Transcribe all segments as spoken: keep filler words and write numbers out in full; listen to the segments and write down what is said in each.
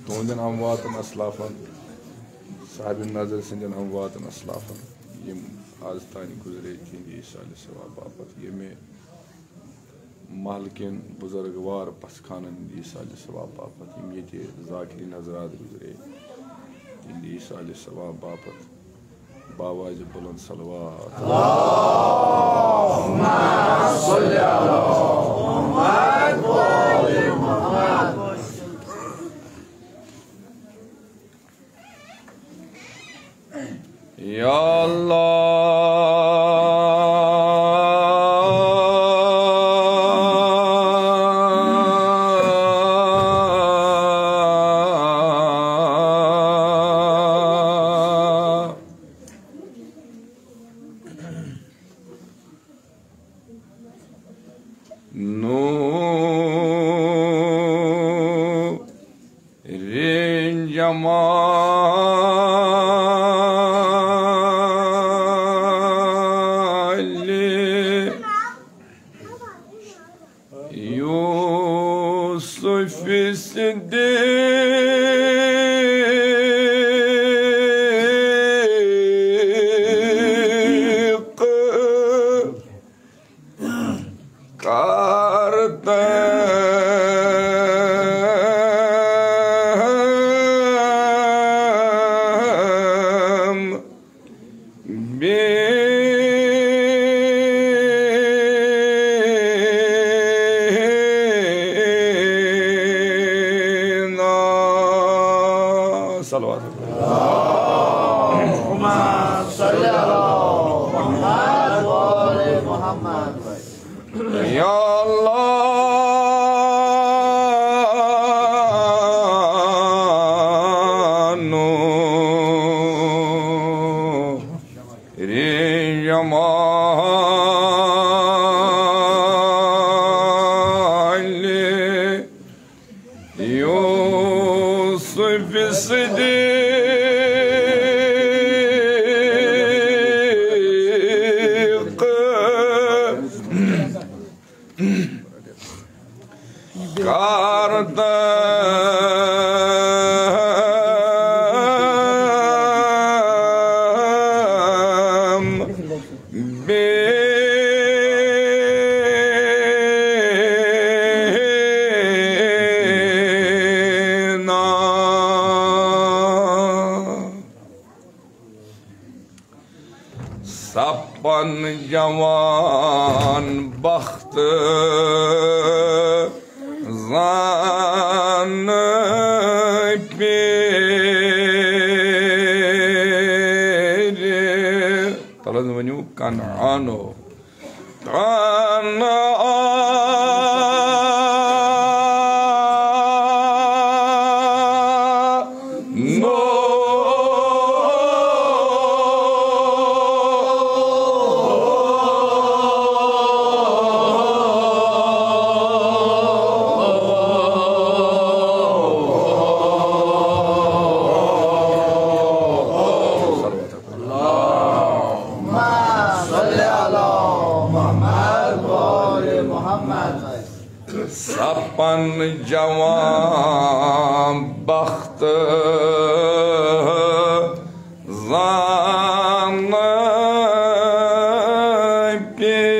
تُہنٛدٮ۪ن امواتن اسلافن، صاحب نظر سٕنٛدٮ۪ن امواتن اسلافن، یِم از تانۍ گُزرے، تِہنٛدِ ایٖصالِ ثواب باپتھ، ییٚمہِ محلہٕ کٮ۪ن بُزرگوار پژھٕ خانن ہٕنٛدِ ایٖصالِ ثواب باپتھ، یِم ییٚتہِ ذاکرین حضرات گُزرے، تِہنٛدِ ایٖصالِ ثواب باپتھ بآوازِ بُلند صلوات۔ یا اللہ، نورِ جمالِ یوسف صدیق کردم بینا۔ صلوات۔ اللهم صل على محمد وآل محمد۔ یا اللہ، نورِ جمالِ یوسف صدیق کردم بینا۔ سپن جوان بخت زان پیر۔ تلہ حظ ؤنِو کنعانو۔ اللهم صل على محمد وآل محمد۔ سپن جوان بخت زان پیر۔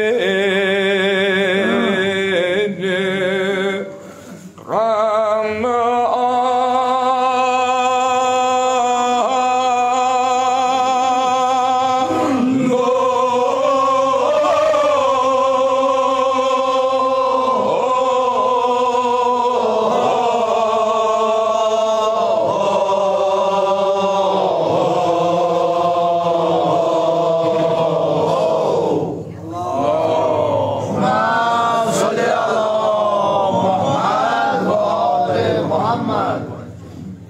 اللهم صل على محمد وآل محمد۔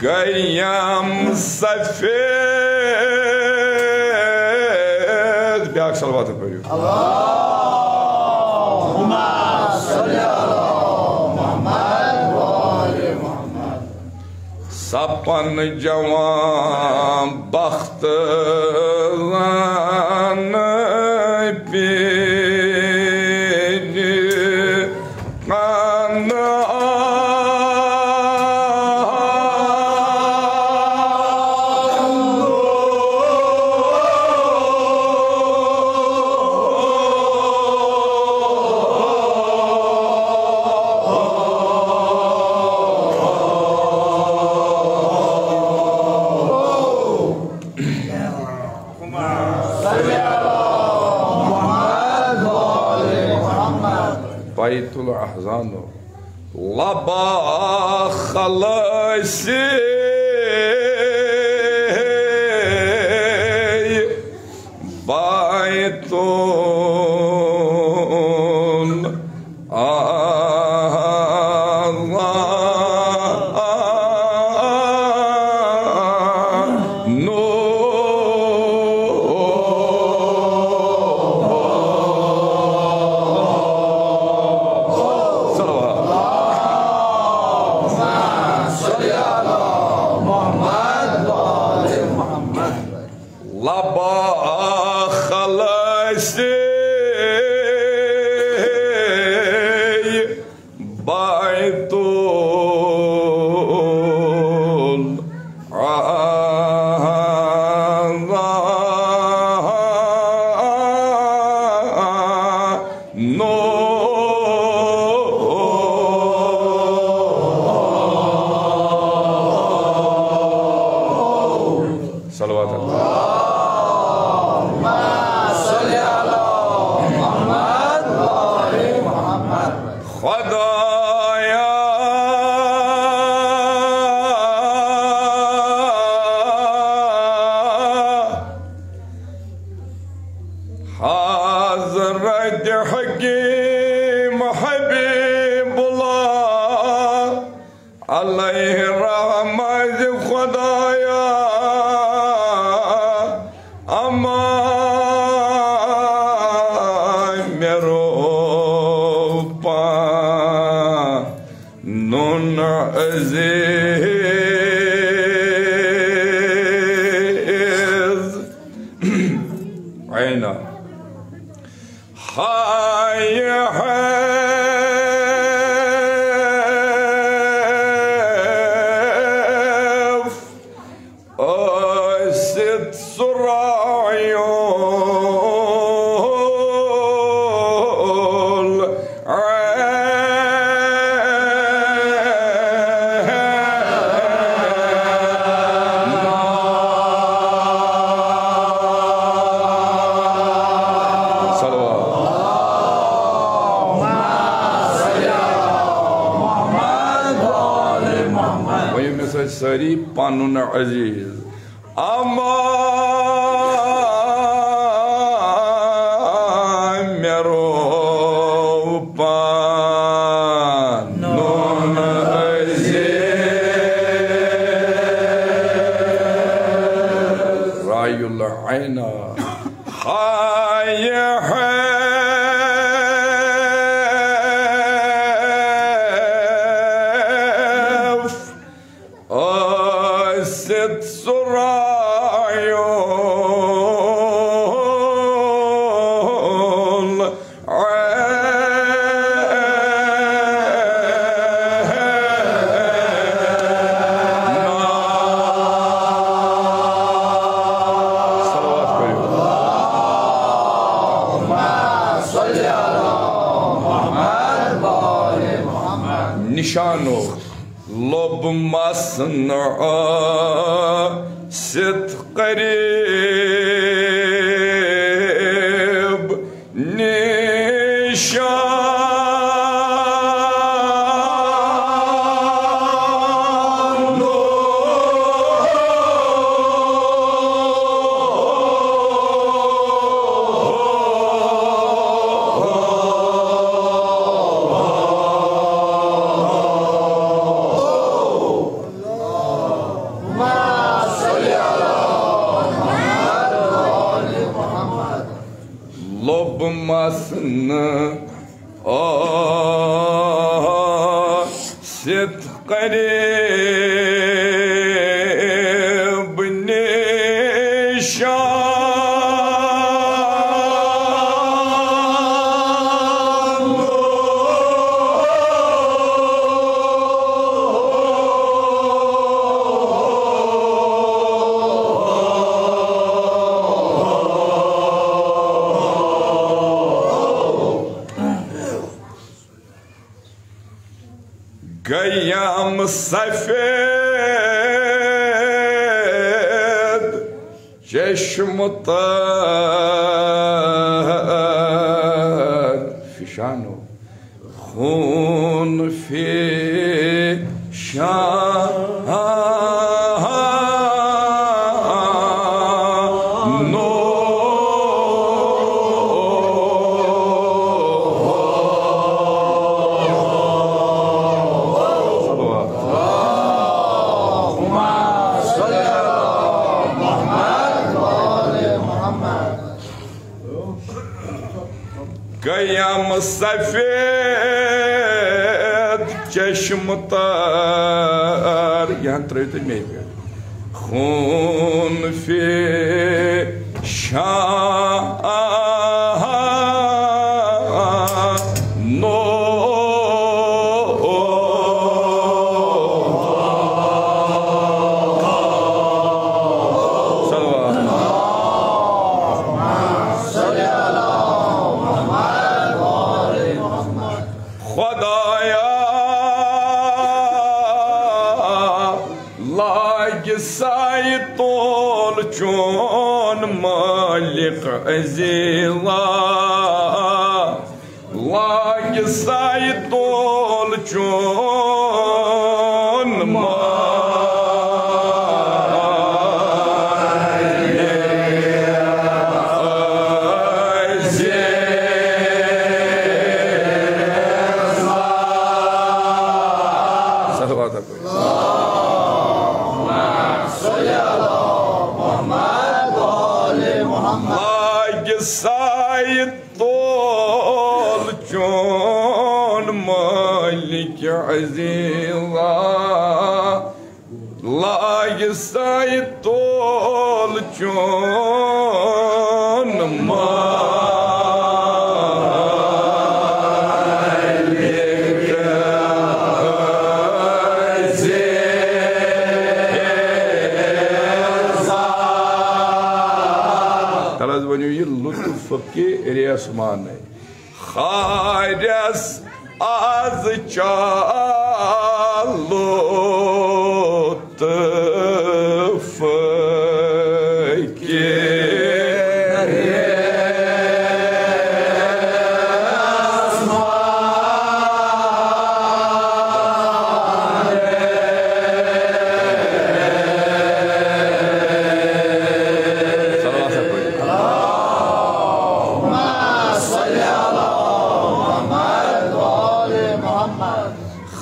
گٔیم سفید۔ بیٛاکھ صلوات پٔرِو۔ اللهم صل على سپن جوان بخت زن پیری قند بیت الاحزان لبا خلصی بیت لبا خلصی بیت الاعضاء نور. صلوات اللہ. اللهم صل على محمد وآل محمد. خدایا، حضرت حکیم حبیب اللہ علیہ رحمت خدایا، اما میرو پانون عزیز عینا. ہائے حیف، ٲسِتھ سُرایُل عین. صلوات. ؤنِو مےٚ سۭتۍ سٲری، پنُن عزیز. اما مےٚ رو پنُن عزیز رایُل عینا. ہائے حیف، ٲسِتھ سُرایُل عین. صلوات پٔرِو. نِشانُک لوٚب مَس نہٕ ٲسِتھ قریب نِشان. لوٚب مَس نہٕ ٲسِتھ قریب قیام سفید چشم تر فشانو، خون فشانو۔ قیام سفید چشم تر، یہن ترٲیِو تُہۍ مے پٮ۪ٹھ۔ خون فشانو۔ صلوات۔ خدایا، لاگہِ سایہِ تول چون مالک عزیزا، لاگہِ سایہِ تول چون مالک عزیزا۔ صلوات۔ لاگہِ سایہِ تول چون مالک عزیزا، لاگہِ سایہِ تول چون مالک عزیزا۔ تَلہٕ حظ ؤنِو یہِ لطف کہِ ریسمانَے۔ خارس از چا لطف کے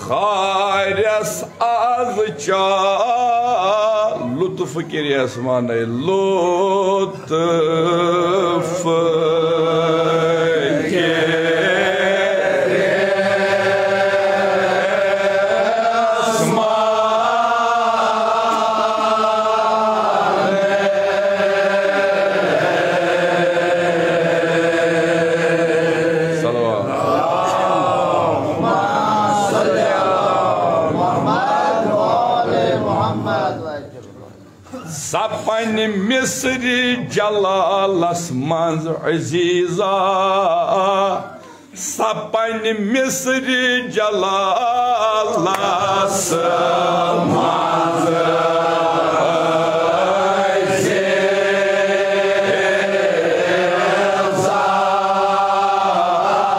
خارس از چا لطف کریس مانے لطف کریس مانے۔ صلوات۔ سپنِ مصرِ جلالس منٛز عزیزا، سپنِ مصرِ جلالس منٛز عزیزا۔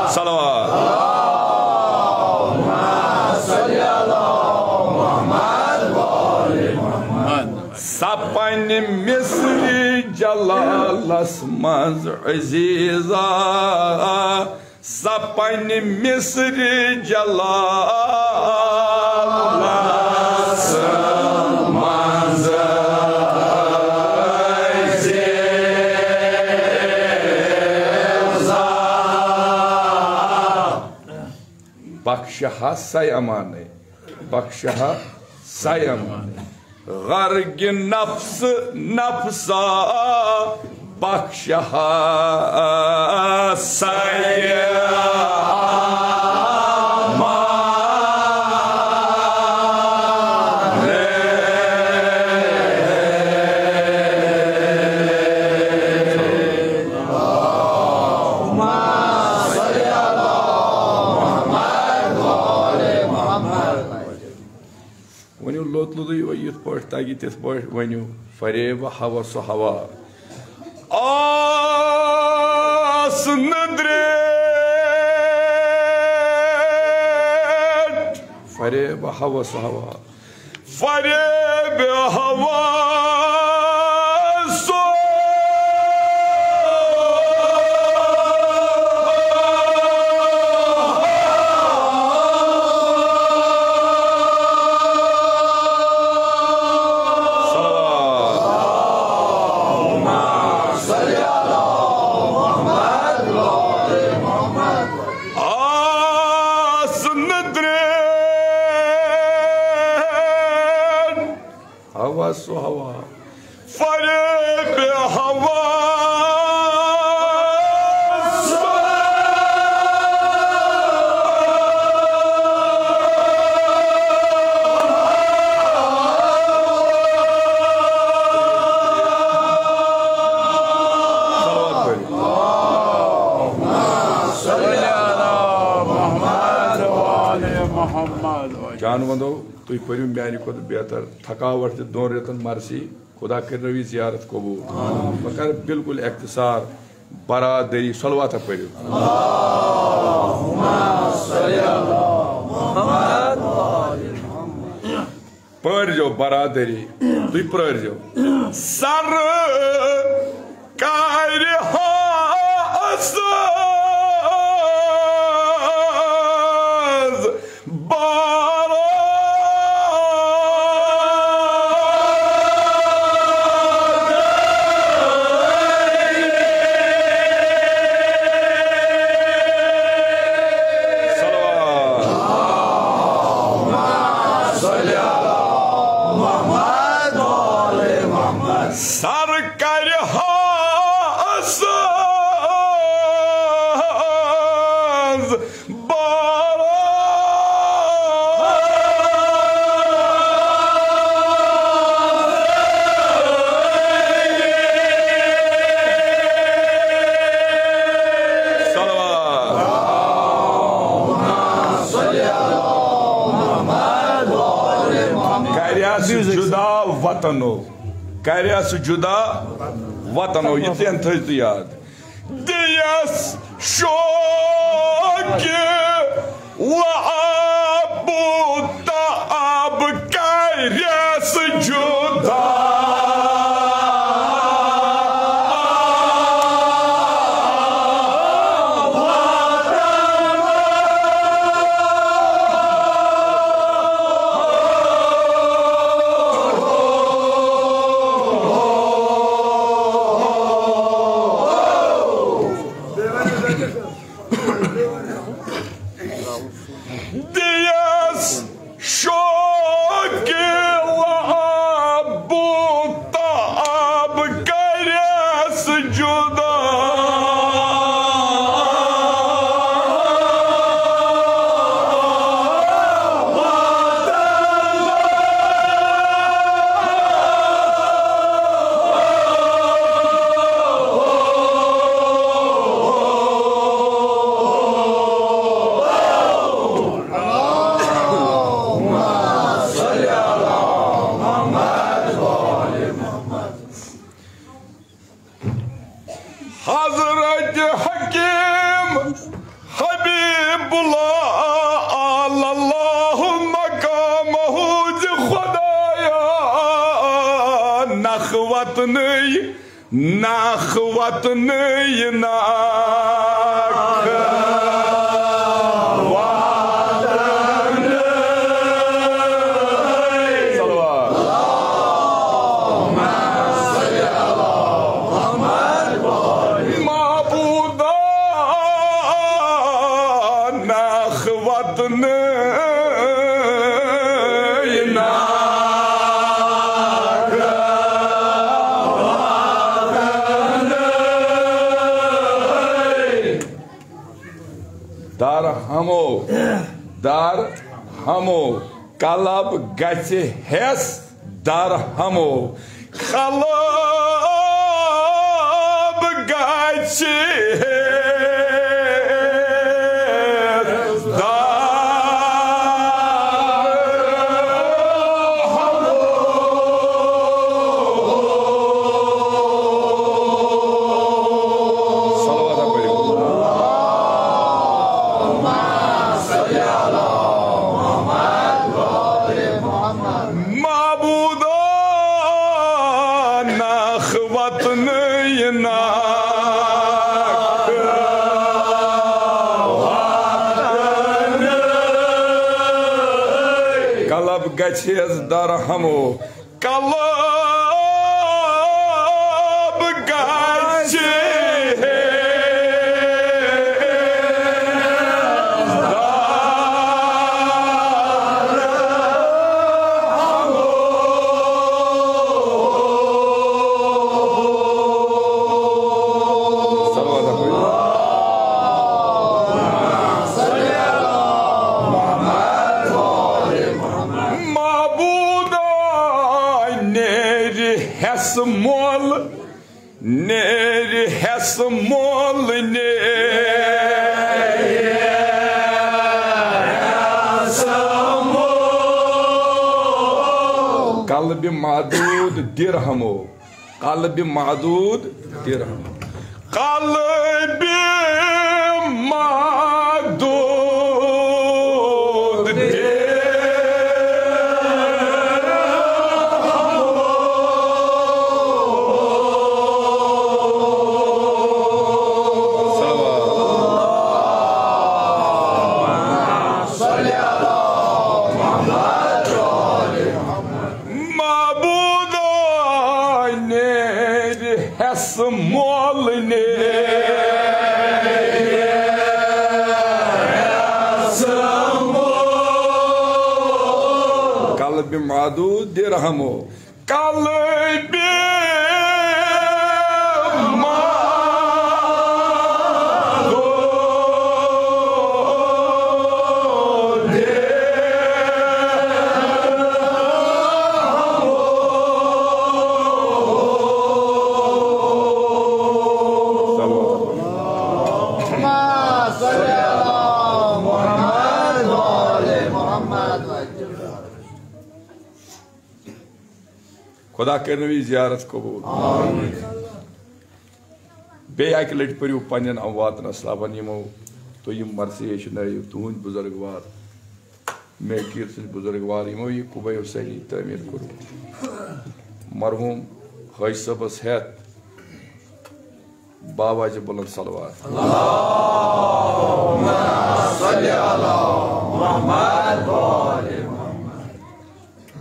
صلوات۔ سپنِ مصرِ جلالس منٛز عزیزا، سپنِ مصرِ جلالس منٛز عزیزا۔ بخشہا سَے امانے، بخشہا سَے امانے۔ غرق نفس نفسا بخشہا سَے امانے۔ ؤنِو لوٚت لوٚتُے، وۄنۍ یِتھ پٲٹھۍ تَگہِ تِتھ پٲٹھۍ ؤنِو۔ فریب ہوا سُہ ہوا۔ آس نہٕ درٛیٹھ۔ فریب ہوا سُہ ہوا۔ فریب ہوا سُہ۔ آس نہٕ درٛیٹھ۔ ہوا سُہ ہوا۔ فریب ہوا۔ صلوات پٔرِو۔ جان وندو، تُہۍ پٔرِو میانہِ کھۄتہٕ بہتر۔ تھکاوٹ تہِ دۄن رٮ۪تن مرسی۔ خدا کٔرِنو یہِ زیارت قبوٗل۔ بہٕ کرٕ بالکل اختصار۔ برادری، صلواتہ پٔرِو۔ پرٲرۍزیو برادری، تُہۍ پرٲرۍزیو۔ سر کَرِ ہاس بارا۔ صلوات۔ سر کَرِ ہاس بارا۔ صلوات۔ کَریس جدا وطنو۔ کَریس جدا وطنو۔ یہِ تہِ تھٲیِو تُہۍ یاد۔ دیس شوقہِ لعب و تعب کریس جدا۔ دیس شوقہِ لعب و تعب کریس جدا۔ حضرت حکیم حبیب اللہ علی اللہ مقامہ زِ خدایا، نخوت نٔے، نخوت نٔے، نخوت نٔے۔ صلوات۔ معبودا، نخوت نٔے، نخوت نٔے۔ در ہمو، در ہمو۔ قلب گژھِ ہٮ۪س در ہمو۔ قلب گژھِ ہٮ۪س در قلب گژھٮ۪س درہمو، قلب گژھِ معبودا نیرِ ہٮ۪س مۄل، نیرِ ہٮ۪س مۄل، نیرِ ہٮ۪س مۄل۔ قلبِ معدود درہمو، قلبِ معدود درہمو۔ قلبِ معدود درہمو۔ معبودا نیرِ ہٮ۪س مۄل، نیرِ ہٮ۪س مۄل۔ قلبِ معدود درہمو، قلبِ معدود خدا کٔرِنو یہِ زیارت قبوٗل۔ بیٚیہِ اَکہِ لَٹہِ پٔرِو پنٛنٮ۪ن امواتن اسلافن، یِمو تُہۍ یِم مرثیے چھِ نٲوِو، تُہٕنٛدۍ بُزرگوار، مےٚ کیٖر سٕنٛدۍ بُزرگوار، یِمو یہِ قُبہ حسینی تعمیٖر کوٚرمُت۔ مرحوٗم حٲجۍ صٲبس ہٮ۪تھ باواجہِ بُلند صلوات۔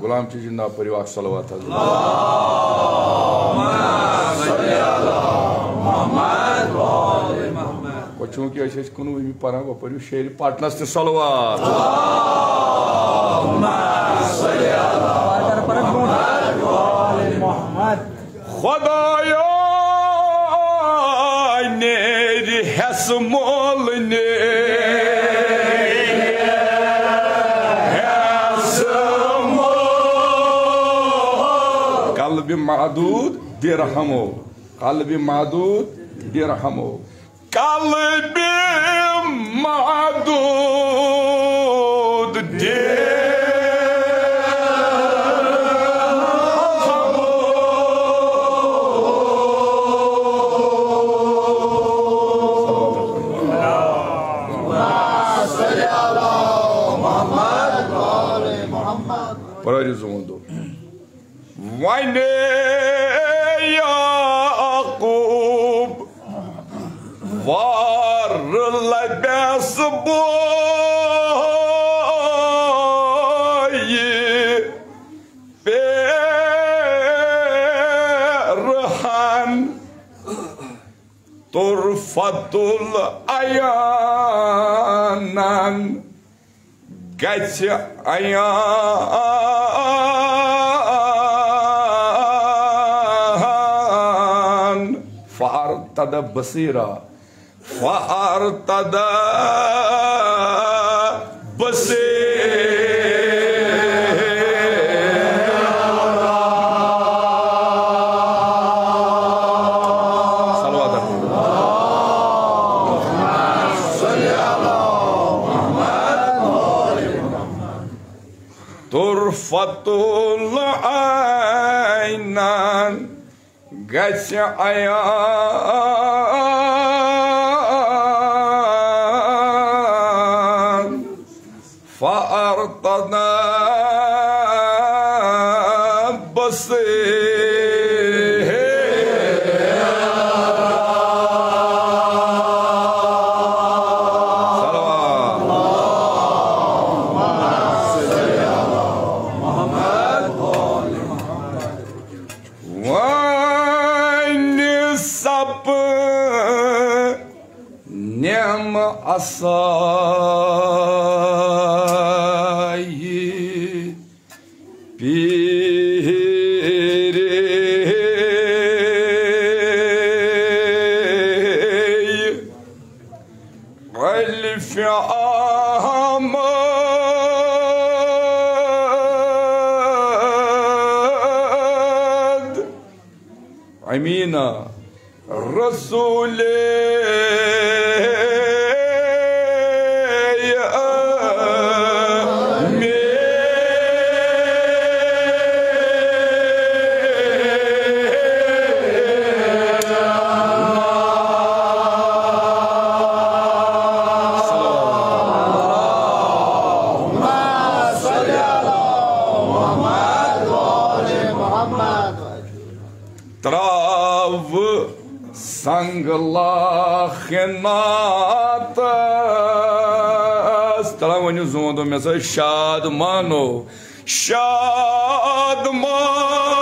غلام چیٖز ناو پٔرِو اکھ صلوات حض۔ وۄنۍ چوٗنٛکہِ أسۍ ٲسۍ کُنوُہمہِ پران، وۄنۍ پٔرِو شیرِ پٹنس تہِ صلوات۔ خدایا، نیرِ ہٮ۪س مۄل، نیرِ ہٮ۪س مۄل۔ قلبِ معدود درہمو، قلبِ معدود درہمو، قلبِ معدود درہمو۔ پرٲرِو زوٗن دۄہ۔ ونے یعقوب وار لبس بوئی پیرہن طرفت العینن گژھِ عیان۔ فارتد بصیرا، فارتد بصیرا۔ صلوات۔ طرفت العینن گژھِ عیان۔ فارتد بصیرا۔ صلوات۔ عصای پیری الف احمد امینا رسول تراو سنگ لاخناتس۔ تلا ؤنِو زوندو مےٚ سۭتۍ، شاد مانو، شاد مان۔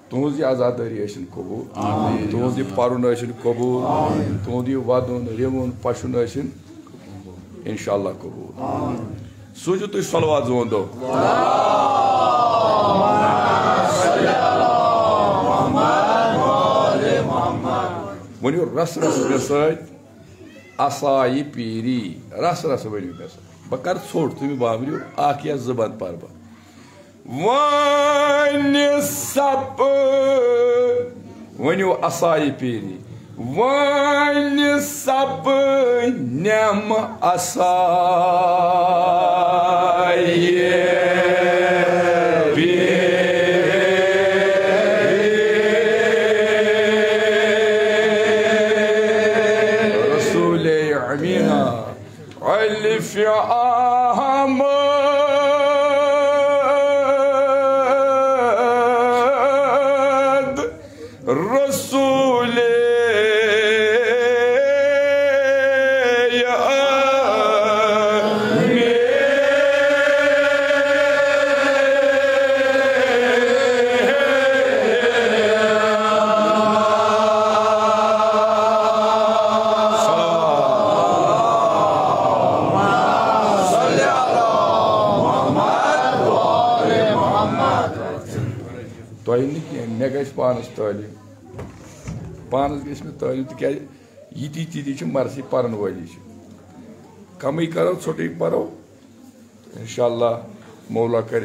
تُہٕنٛز یہِ عزادٲری ٲسِن قبوٗل۔ آمین۔ تُہٕنٛز یہِ پَرُن ٲسِن قبوٗل۔ آمین۔ تُہُنٛد یہِ وَدُن، رِوُن، پَشُن ٲسِن اِنشاءاللہ قبوٗل۔ آمین۔ سوٗزِو تُہۍ صلوات زون دۄہ۔ ؤنِو رَس رَس مےٚ سۭتۍ، عصایہِ پیٖری۔ رَس رَس ؤنِو مےٚ سۭتۍ۔ بہٕ کَرٕ ژھوٚٹ، تُہۍ مہٕ بامبرِو، اَکھ یا زٕ بَنٛد پَرٕ بہٕ۔ وانہِ سپہٕ، ؤنِو عصایہِ پیٖری۔ وانہِ سپہٕ نعمہٕ عصایہِ پیٖری۔ رسولے امیٖنا۔ الف احمد رسول تۄہہِ نہٕ کینٛہہ، مےٚ گژھِ پانَس تعلیٖم۔ پانَس گژھِ مےٚ تعلیٖم، تِکیٛازِ یِتی تِتی چھِ مرثی پَرَن وٲلی چھِ۔ کَمٕے کَرو، ژھوٚٹٕے پَرو، اِنشاءاللہ مولا کَرِ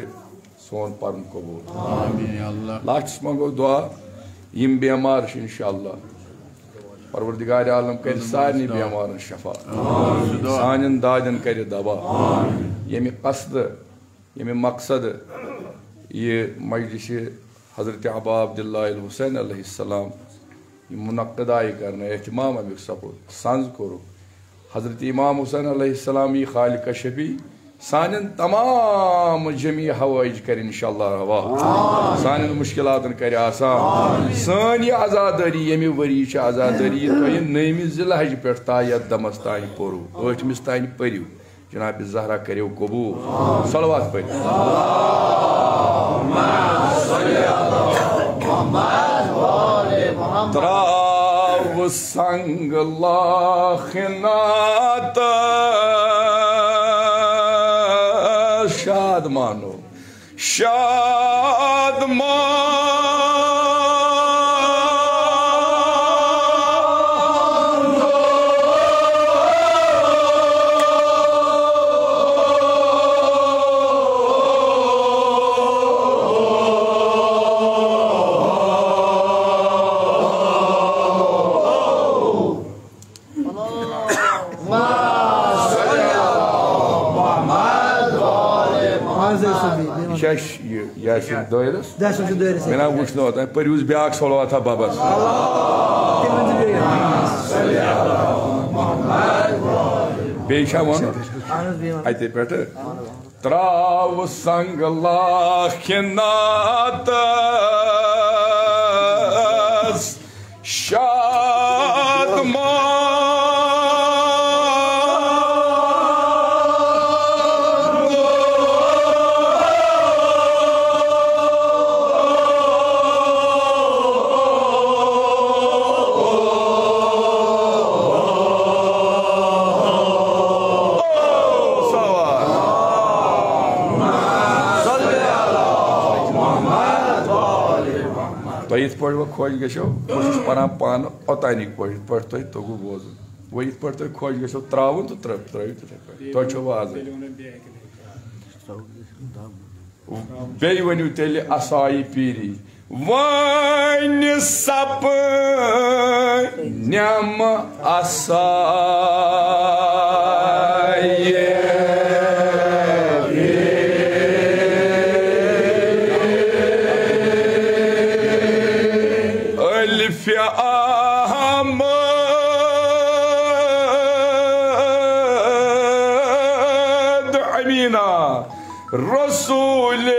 سون پَرُن قبوٗل۔ آمین یا اللہ۔ لاسٹَس منٛگو دُعا، یِم بٮ۪مار چھِ اِنشاءاللہ پروردگار عالم کَرِ سارنٕے بٮ۪مارَن شفا۔ آمین۔ سانٮ۪ن دادٮ۪ن کَرِ دوا۔ آمین۔ ییٚمہِ قصدٕ، ییٚمہِ مقصدٕ یہِ مجلسِ حضرت ابا عبداللہ الحسین علیہ السلام یہِ منعقد آیہِ کرنہٕ، اہتمام اَمیُک سپُد، سنٛز کوٚرُکھ۔ حضرت امام حسین علیہ السلام یی خالق شفیع سانٮ۪ن تمام جمیع حوائج کرِ انشاءاللہ روا۔ سانٮ۪ن مشکلاتن کرِ آسان۔ سٲنۍ یہِ عزادٲری، ییٚمہِ ؤری چھِ عزادٲری، یہِ تۄہہِ نٔیمہِ ذی الحج پٮ۪ٹھ تا یتھ دمس تانۍ پوٚرُو، ٲٹھمِس تانۍ پٔرِو۔ جناب زہرا کٔرِو قبوٗل۔ صلوات پٔرِو۔ تراو سنگ لاخنات شاد مانو۔ شاد مان۔ یہِ چھِ اَسہِ یہِ یاسین دٲیرَس۔ دَسَن چھُ دٲیرَس۔ مےٚ نا وٕچھ نہٕ اوتام، پٔرِوُس بیٛاکھ صلواتہ بَبَس۔ تِمَن چھُ بیٚیہِ۔ بیٚیہِ چھا وَنُن؟ اَتے پٮ۪ٹھٕ۔ ترٛاو سنگ لاکھناتس شاد مان۔ تۄہہِ یِتھ پٲٹھۍ وۄنۍ خۄش گژھیو، بہٕ چھُس پَران پانہٕ اوٚتانِکۍ پٲٹھۍ، یِتھ پٲٹھۍ تۄہہِ توٚگوُ بوزُن۔ وۄنۍ یِتھ پٲٹھۍ تۄہہِ خۄش گژھیو ترٛاوُن تہٕ ترٛٲ-، ترٛٲیِو تِتھَے پٲٹھۍ۔ تۄہہِ چھو وازٕے۔ بیٚیہِ ؤنِو تیٚلہِ اسایہِ پیٖری۔ وۄنۍ سپہٕ نعم اسایہِ الف احمد امینا رسول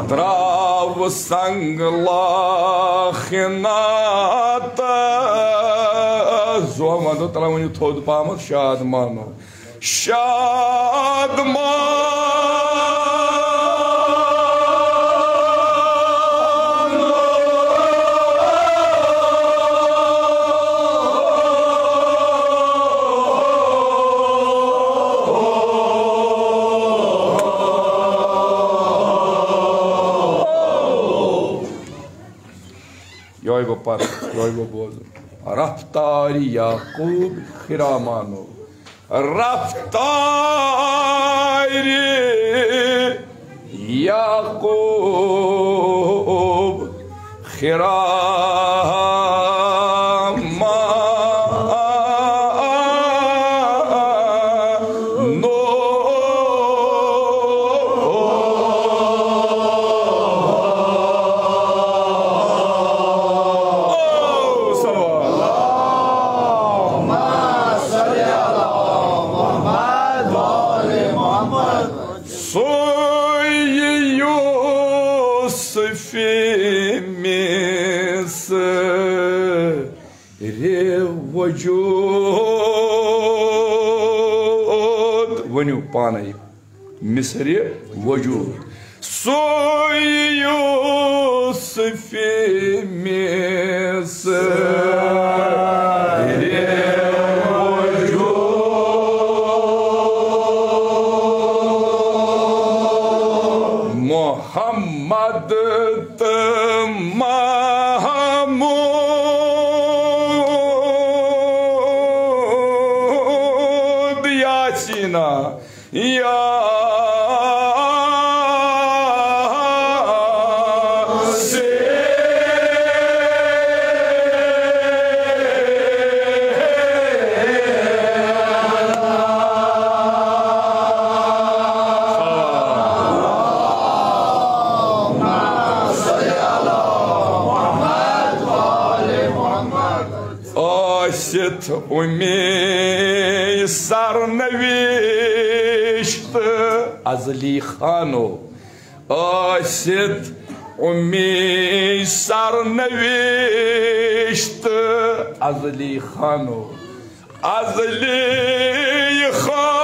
ترٛاو سنگ لاکھناتس۔ زوہ وندو ترا ؤنِو تھوٚد پہمتھ، شاد مانو، شاد مانو۔ یۄہے گوٚو پَرُن، یۄہے گوٚو بوزُن۔ رفتار یعقوب خرامانو، رفتار یعقوب خرامانو۔ سُے یوسف مصرِ وجود۔ ؤنِو پانے، مصرِ وجود۔ سُے یوسف مصرِ وجود۔ محمد تہٕ محمود یاسینا۔ ٲسِتھ اُمے سرنوشت ازلی خانو۔ ٲسِتھ اُمے سرنوشت ازلی خانو۔ ازلی خان۔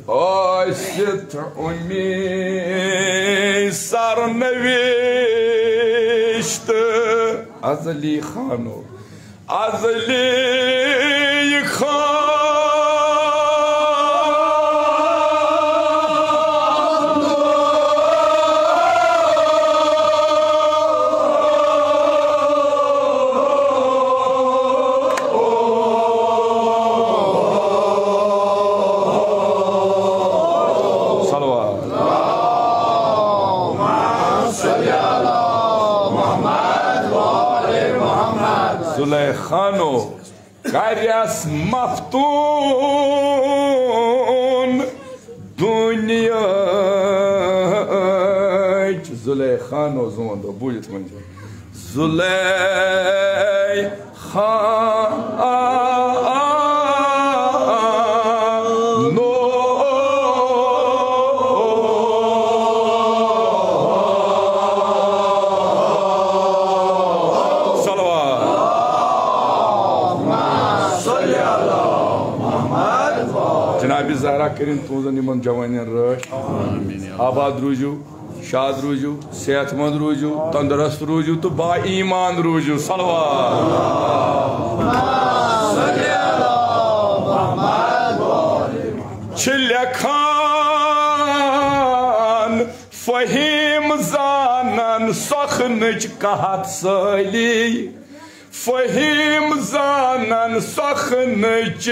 ٲسِتھ اُمے سرنوشت ازلی خانو۔ ازلی خان۔ صلوات۔ زلیخانو کریس مفتون دنیاچ۔ زلیخانو زون دو بوجت ونج۔ زلیخانو۔ صلوات۔ جناب زہرا کٔرِن تُہنٛزن یِمن جوانٮ۪ن رٲچھ۔ آباد روٗزِو، شاد روٗزِو، صحت مند روٗزِو، تندرست روٗزِو تہٕ با ایمان روٗزِو۔ صلوات۔ چھِ لیکھان فہیم زانن سۄخنٕچ کہت سٲلی۔ فہیم زانن سۄخنٕچ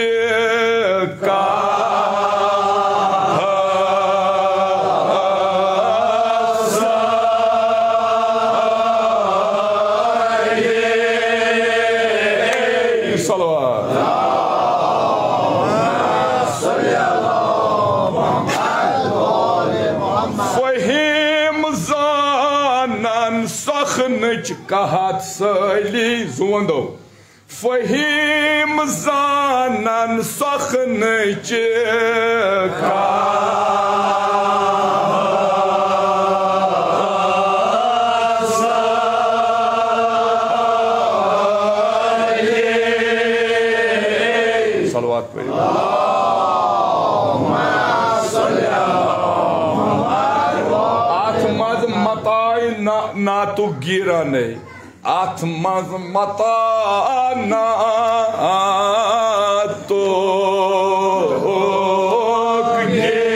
کتھ۔ صلوات۔ فہیم زانن سۄخنٕچ کہت سٲلی۔ زُوندو۔ فہیم زانن سۄخنٕچ کتھ۔ صلوات پٔرِو۔ اتھ منٛز متاع نہ، نعتُک گیٖرانٕے۔ اتھ منٛز متاع نعتُک گیٖرانٕے۔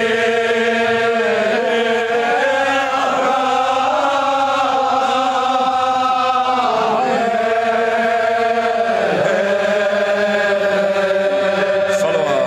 صلوات۔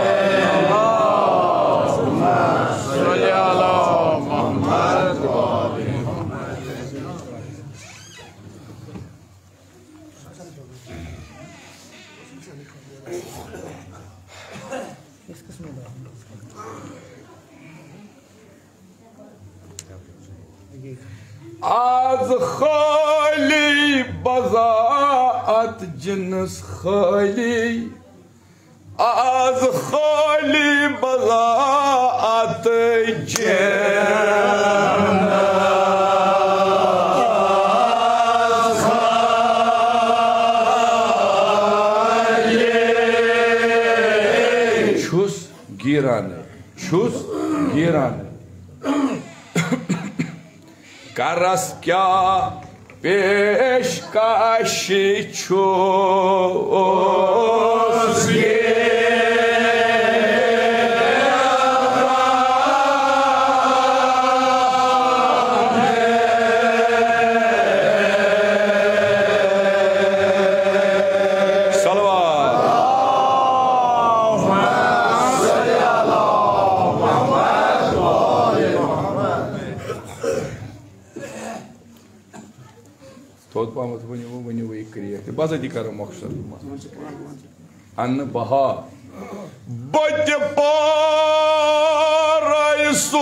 از خالی بضاعت جنس خالی۔ از خالی بضاعت جنس خالی۔ چھُس گیٖرانٕے، چھُس گیٖرانٕے۔ کرس کیٛاہ پیشکش چھُس یہِ؟ صلوات۔ تھوٚد پہمتھ ؤنِو، ؤنِو یہِ کرٛیکھ تہِ۔ بہٕ ہسا تہِ کرٕ مۄخصر۔ اَنہٕ بہا۔ بہٕ تہِ پارَے سوٗد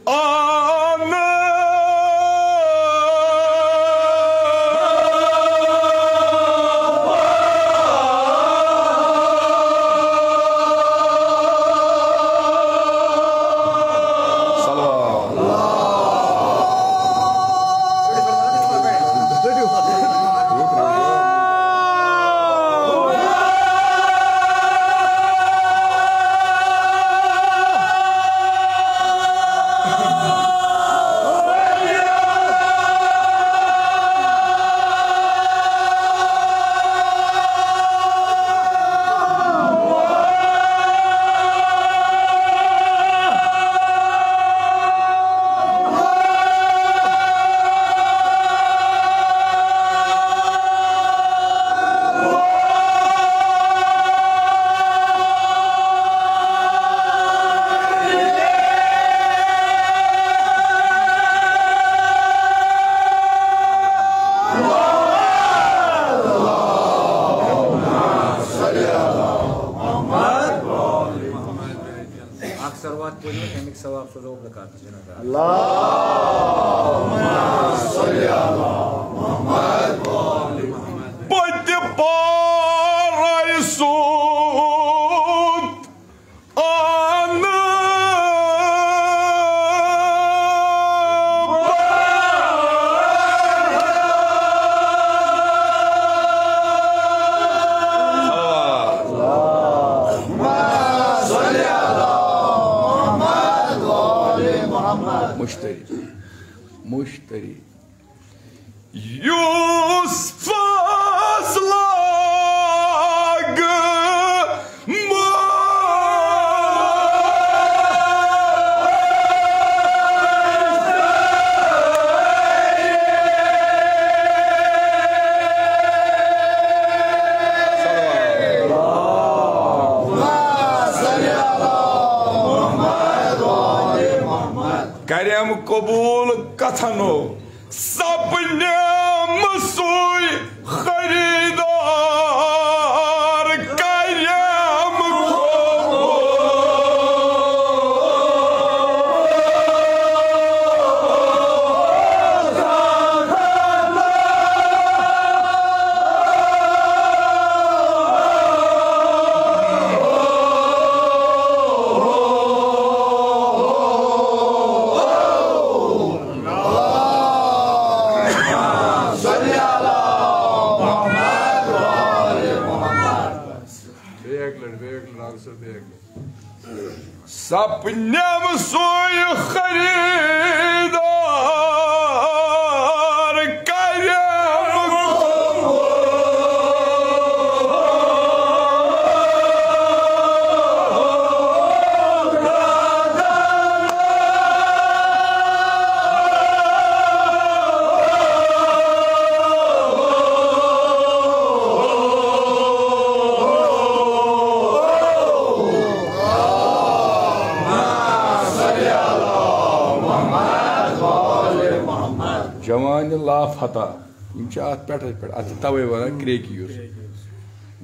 اَنہٕ۔ صلوات۔ اکھ صلوات پٔرِو، اَمِکۍ ثواب سوزو بہٕ کَتھ جنازٕ۔ اللهم صل علی محمد۔ پٔتہِ پارے سوٗد آنہٕ۔ مشتری، مشتری۔ یُس فضلہ گہٕ کرم قبول کتھنو۔ سپنم سُے خریدار، کرم۔ بیٚیہِ اَکہِ لَٹہِ، بیٚیہِ اَکہِ لَٹہِ، ڈاکٹر صٲب، بیٚیہِ اَکہِ لَٹہِ۔ سپنم سُے خریدار، کرم۔ جوانِ لافتہ، یِم چھِ اَتھ پٮ۪ٹھَس پٮ۪ٹھ، اَتھ چھِ تَوَے وَنان کرٛیکہِ یُس۔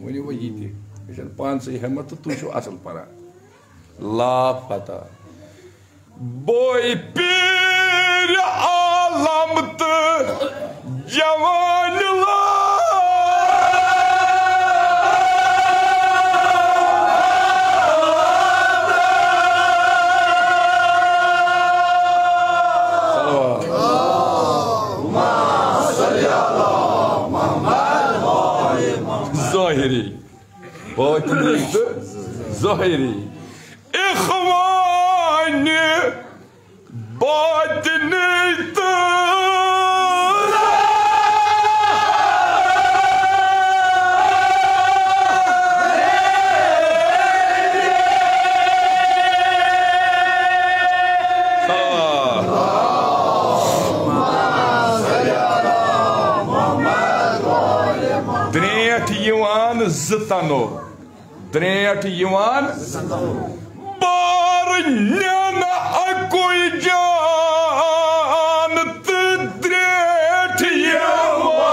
ؤنِو وۄنۍ یہِ تہِ، یہِ چھَنہٕ پانسٕے ہٮ۪مت تہٕ تُہۍ چھِو اَصٕل پَران۔ لافتہ۔ بوے پیٖرِ عالم تہٕ جوانِ لا۔ ظٲہِری، باطنی تہٕ ظٲہِری۔ اخوانِ باطنی تہٕ درٛیٹھ یِوان زٕ تنو۔ درٛیٹھ یِوان بار نِنہٕ اَکُے جان تہٕ درٛیٹھ یِوان۔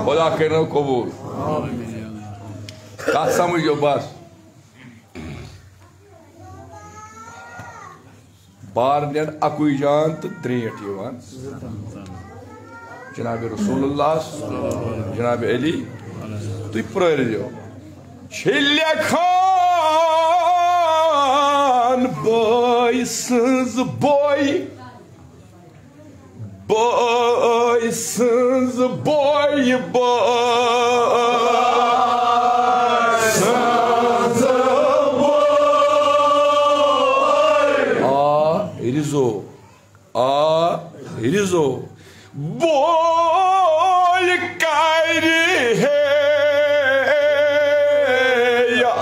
خدا کٔرِنو قبوٗل۔ کَتھ سَمٕجھو بَس۔ بار نِنہٕ اَکُے جان تہٕ درٛیٹھ یِوان۔ جناب رسول اللہ، جناب علی، تُہۍ پرٛٲرۍزیو۔ چھِ لیکھان بٲے سٕنٛز بوے، بٲے سٕنٛز بوے، بٲے سٕنٛز بوے۔ آ رِزو، آ رِزو۔ بول کَرِ ہے یا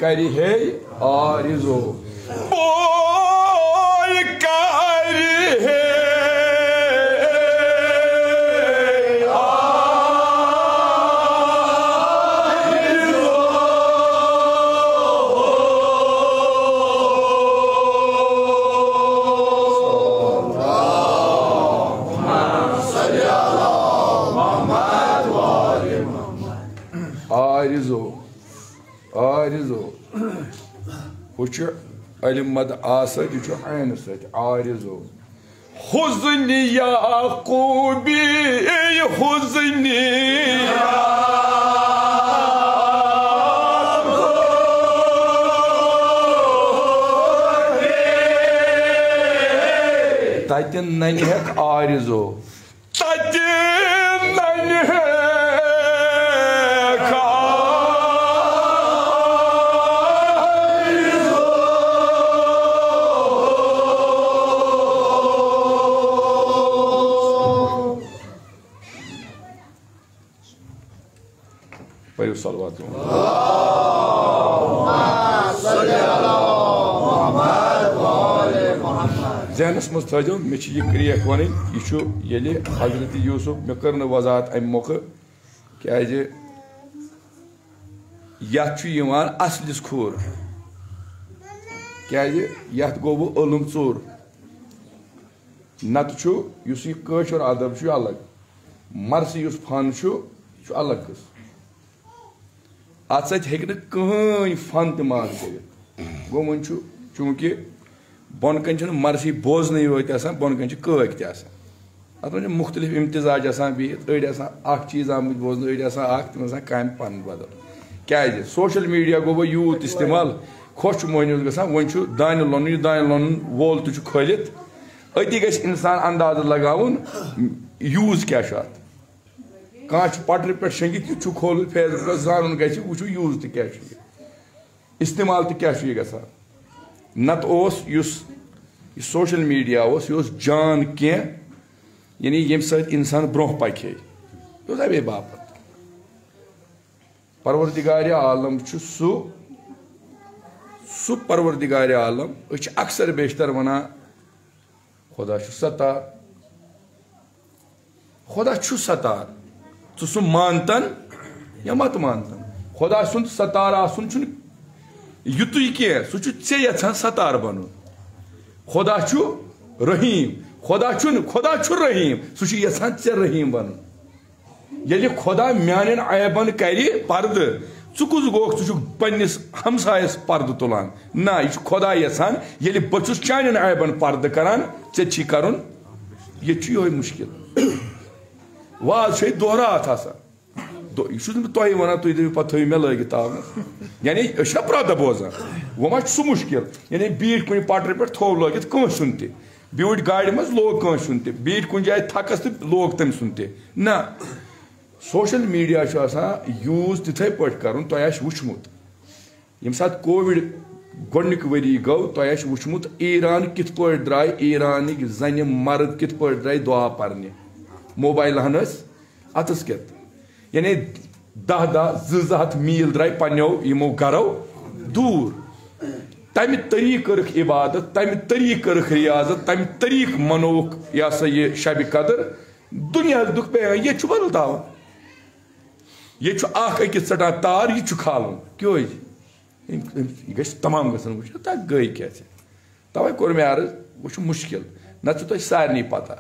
کرِ ہے آرزو۔ بول کرِ ہے آرزو۔ آرزو۔ آرزو۔ ہُہ چھُ الف مد آ سۭتۍ، یہِ چھُ عینہٕ سۭتۍ۔ آرزو۔ حزن یعقوبی، حزن یعقوبی۔ تتہِ ننہِ ہیٚکھ آرزو۔ تتہِ ننہِ ہیٚکھ آرزو۔ پٔرِو صلوات۔ ذہنس منٛز تھٲیزیو، مےٚ چھِ یہِ کرٛیکھ وَنٕنۍ، یہِ چھُ ییٚلہِ حضرت یوسف، مےٚ کٔر نہٕ وضاحت اَمہِ مۄکھٕ، کیٛازِ یَتھ چھُ یِوان اصلِس کھوٗر، کیٛازِ یَتھ گوٚو وۄنۍ علم ژوٚر۔ نَتہٕ چھُ یُس یہِ کٲشُر ادب چھُ، یہِ الگ، مرثی یُس فن چھُ، یہِ چھُ الگ قٕصہٕ۔ اتھ سۭتۍ ہیٚکہِ نہٕ کٕہٕنۍ فن تہِ مان کٔرِتھ۔ گوٚو، وۄنۍ چھُ، چوٗنٛکہِ بۄنہٕ کنہِ چھُنہٕ مرثی بوزنٕے یوت آسان، بۄنہٕ کنہِ چھِ کٲکۍ تہِ آسان۔ اتھ منٛز چھِ مُختٔلِف امتزاج آسان بِہِتھ، أڑۍ آسان اکھ چیٖز آمٕتۍ بوزنہٕ، أڑۍ آسان اکھ، تِم آسان کامہِ پنٕنۍ بدل۔ کیٛازِ؟ سوشل میڈیا گوٚو وۄنۍ یوٗت استعمال، خۄش چھُ مۄہنیوس گژھان، وۄنۍ چھُ دانہِ لونُن، یہِ دانہِ لونُن وول تہِ چھُ کھٲلِتھ۔ أتی گژھِ انسان اندازٕ لگاوُن، یوٗز کیٛاہ چھُ اتھ۔ کانٛہہ چھُ پٹرِ پٮ۪ٹھ شۄنٛگِتھ، یہِ چھُ کھولمُت فیس بُکس، زانُن گژھِ، وٕچھِو یوٗز تہِ کیٛاہ چھُ یہِ، استعمال تہِ کیٛاہ چھُ یہِ گژھان۔ نتہٕ اوس یُس یہِ سوشل میڈیا اوس، یہِ اوس جان کینٛہہ، یعنی ییٚمہِ سۭتۍ انسان برونٛہہ پکہِ ہے۔ یہِ اوس امے باپتھ۔ پروردگار عالم چھُ سُہ، سُہ پروردگار عالم، أسۍ چھِ اکثر بیشتر ونان، خدا چھُ ستار۔ خدا چھُ ستار۔ ژٕ سُہ مانتن یا مت مانتن۔ خدا سُنٛد ستار آسُن چھُنہٕ یُتُے کینٛہہ، سُہ چھُ ژےٚ یژھان ستار بنُن۔ خدا چھُ رحیٖم۔ خدا چھُنہٕ، خدا چھُ رحیٖم، سُہ چھُ یژھان ژےٚ رحیٖم بنُن۔ ییٚلہِ خدا میانٮ۪ن عیبن کرِ پردٕ، ژٕ کُس گوکھ، ژٕ چھُکھ پننِس ہمسایس پردٕ تُلان؟ نہ، یہِ چھُ خدا یژھان، ییٚلہِ بہٕ چھُس چانٮ۪ن عیبن پردٕ کران، ژےٚ چھی کرُن۔ ییٚتہِ چھُ یِہوٚے مُشکِل۔ واز چھُ ییٚتہِ دۄہ راتھ آسان۔ دۄ-، یہِ چھُس نہٕ بہٕ تۄہہِ ونان، تُہۍ دٔپِو پتہٕ تھٲیِو مےٚ لٲگِتھ تاونس۔ یعنی أسۍ چھِنہ پردٕ بوزان، وۄنۍ ما چھُ سُہ مُشکِل؟ یعنی بیٖٹھۍ کُنہِ پٹرِ پٮ۪ٹھ تھوٚو لٲگِتھ کٲنٛسہِ ہُنٛد تہِ، بیٖٹھۍ گاڑِ منٛز لوگ کٲنٛسہِ ہُنٛد تہِ، بیٖٹھۍ کُنہِ جایہِ تھکس تہٕ لوگ تٔمۍ سُنٛد تہِ۔ نہ، سوشل میڈیا چھُ آسان یوٗز تِتھے پٲٹھۍ کرُن، تۄہہِ آسہِ وُچھمُت۔ ییٚمہِ ساتہٕ کووِڈ گۄڈٕنیُک ؤری گوٚو، تۄہہِ آسہِ وُچھمُت ایران کِتھ پٲٹھۍ درٛاے، ایرانٕکۍ زنہِ مرد کِتھ پٲٹھۍ درٛاے دُعا پرنہِ۔ موبایلہٕ ہن ٲسۍ اتھس کٮ۪تھ۔ یعنی دَہ دَہ، زٕ زٕ ہَتھ میٖل درٛاے پننیو یِمو گرو دوٗر۔ تمہِ طریٖقہٕ کٔرٕکھ عبادت، تمہِ طریٖقہٕ کٔرٕکھ ریاضت، تمہِ طریٖقہٕ منووُکھ، یہِ ہسا یہِ شبِ قدر۔ دُنیاہس دیُتکھ پیغام، ییٚتہِ چھُ بدل تاوان۔ ییٚتہِ چھُ اکھ أکِس ژٹان تار، یہِ تہِ چھُ کھالُن۔ کیٛازِ؟ أمۍ، أمۍ، یہِ گژھِ تمام گژھن وٕچھِتھ، تَتھ گٔے کیٛاہ ژےٚ؟ تَوَے کوٚر مےٚ عرض، وۄنۍ چھُ مُشکِل، نَتہٕ چھُ تۄہہِ سارنٕے پَتہ۔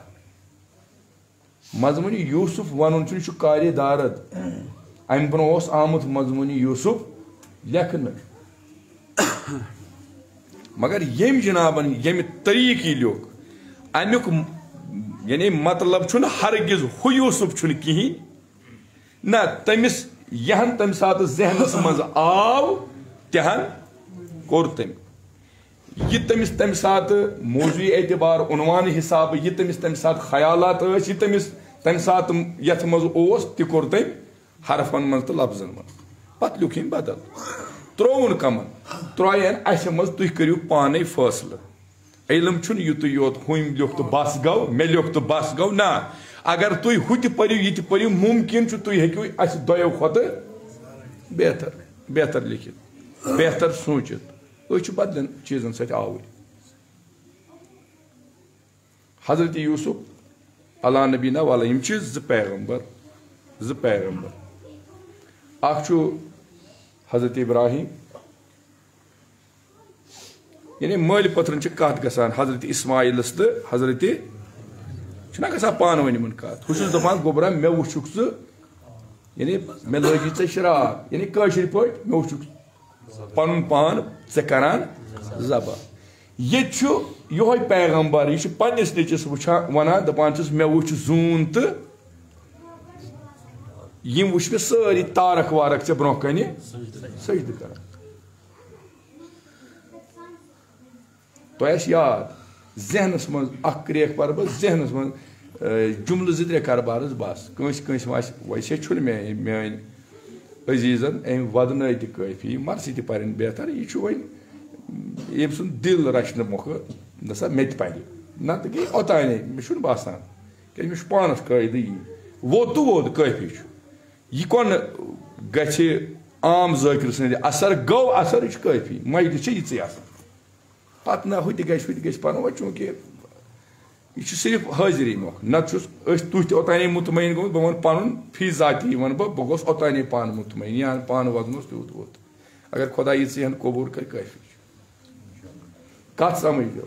مضموٗنِ یوٗسُف وَنُن چھُ، یہِ چھُ کارِ دارد۔ اَمہِ برٛونٛہہ اوس آمُت مضموٗنِ یوٗسُف لیکھنہٕ۔ مگر ییٚمۍ جنابَن ییٚمہِ طریٖقہٕ یہِ لیوٚکھ، اَمیُک م-، یعنی مطلب چھُنہٕ ہرگز ہُہ یوٗسُف چھُنہٕ کِہیٖنۍ۔ نہ، تٔمِس یہِ ہن تَمہِ ساتہٕ ذہنس منٛز آو، تہِ ہن کوٚر تٔمۍ۔ یہِ تٔمِس تَمہِ ساتہٕ موضوعی اعتبار، عنوان حسابہٕ، یہِ تٔمِس تَمہِ ساتہٕ خیالات ٲسۍ، یہِ تٔمِس تَمہِ ساتہٕ یَتھ منٛز اوس، تہِ کوٚر تٔمۍ حرفن منٛز تہٕ لفظن منٛز۔ پتہٕ لیوٚکھ أمۍ بدل، ترٛووُن کمن، ترٛایَن اَسہِ منٛز، تُہۍ کٔرِو پانے فٲصلہٕ۔ علم چھُنہٕ یُتُے یوت، ہُمۍ لیوٚکھ تہٕ بس گوٚو، مےٚ لیوٚکھ تہٕ بس گوٚو، نہ۔ اگر تُہۍ ہُہ تہِ پٔرِو، یہِ تہِ پٔرِو، مُمکِن چھُ تُہۍ ہیٚکِو اَسہِ دۄیو کھۄتہٕ بہتر، بہتر لیکھِتھ۔ بہتر سوٗنٛچِتھ۔ أسۍ چھِ بدلن چیٖزن سۭتۍ آوٕرۍ۔ حضرت یوسف علیٰ نبینا والا، یِم چھِ زٕ پیغمبر، زٕ پیغمبر۔ اکھ چھُ حضرت ابراہیم، یعنی مٲلۍ پٔتھرن چھِ کتھ گژھان حضرت اسماعیلس تہٕ حضرت، چھُنہ گژھان پانہٕ ؤنۍ یِمن کتھ۔ ہُہ چھُس دپان، گوٚبرا، مےٚ وٕچھُکھ ژٕ، یعنی مےٚ لٲگی ژےٚ شراب، یعنی کٲشِر پٲٹھۍ مےٚ وٕچھُکھ پنُن پان ژےٚ کران ذبح۔ ییٚتہِ چھُ یِہوٚے پیغمبر، یہِ چھُ پننِس نیٚچوِس وٕچھان، ونان، دپان چھُس، مےٚ وٕچھ زوٗن تہٕ یِم وٕچھ مےٚ سٲری تارک وارک ژےٚ برونٛہہ کنہِ سجدٕ کران۔ تۄہہِ آسہِ یاد، ذہنس منٛز اکھ کرٛیکھ پرٕ بہٕ، ذہنس منٛز، اے، جملہٕ زٕ ترٛےٚ کرٕ بہٕ عرض بس۔ کٲنٛسہِ کٲنٛسہِ واسہِ، ویسے چھُنہٕ مےٚ، میٲنۍ عزیزن، أمۍ ودنٲے تہِ کٲفی، مرثی تہِ پرٕنۍ بہتر۔ یہِ چھُ وۄنۍ ییٚمۍ سُنٛد دِل رچھنہٕ مۄکھٕ، نسا مےٚ تہِ پرِ۔ نتہٕ گٔے اوٚتانے، مےٚ چھُنہٕ باسان۔ کیٛازِ مےٚ چھُ پانس قٲعدٕ یی۔ ووت تہٕ ووت، کٲفی چھُ۔ یہِ کۄن گژھِ عام ذٲکر سٕنٛدِ اثر؟ گوٚو اثر، یہِ چھُ کٲفی۔ مجلس چھِ یِژٕے آسان۔ پتہٕ نہ ہُہ تہِ گژھِ، ہُہ تہِ گژھِ پرُن۔ وۄنۍ چوٗنٛکہِ یہِ چھُ صرف حٲضری مۄکھ، نتہٕ چھُس أسۍ تُہۍ تہِ اوٚتانے مطمعین گوٚمُت۔ بہٕ وَنہٕ پنُن فی ذاتی، وَنہٕ بہٕ، بہٕ گوٚوس اوٚتانے پانہٕ مطمعین، یہِ ہن پانہٕ وزن اوس تیوٗت ووت۔ اگر خۄدا یہِ ژٕ ہن قبوٗل کرِ، کٲفی چھُ۔ کتھ سمجھ گٔیو؟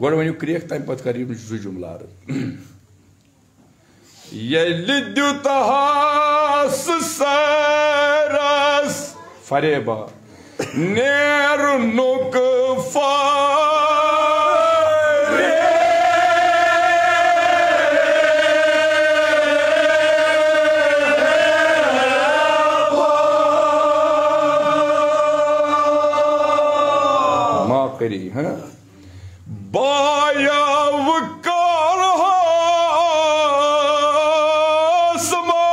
گۄڈٕ ؤنِو کرٛیکھ، تَمہِ پتہٕ کَرٕ یِم زٕ جملہٕ عرض۔ ییٚلہِ دیُتہَس سٲرَس فریبا نیرنُک فریبا۔ ما کری، ہاں؟ بایا وکار ہاس ما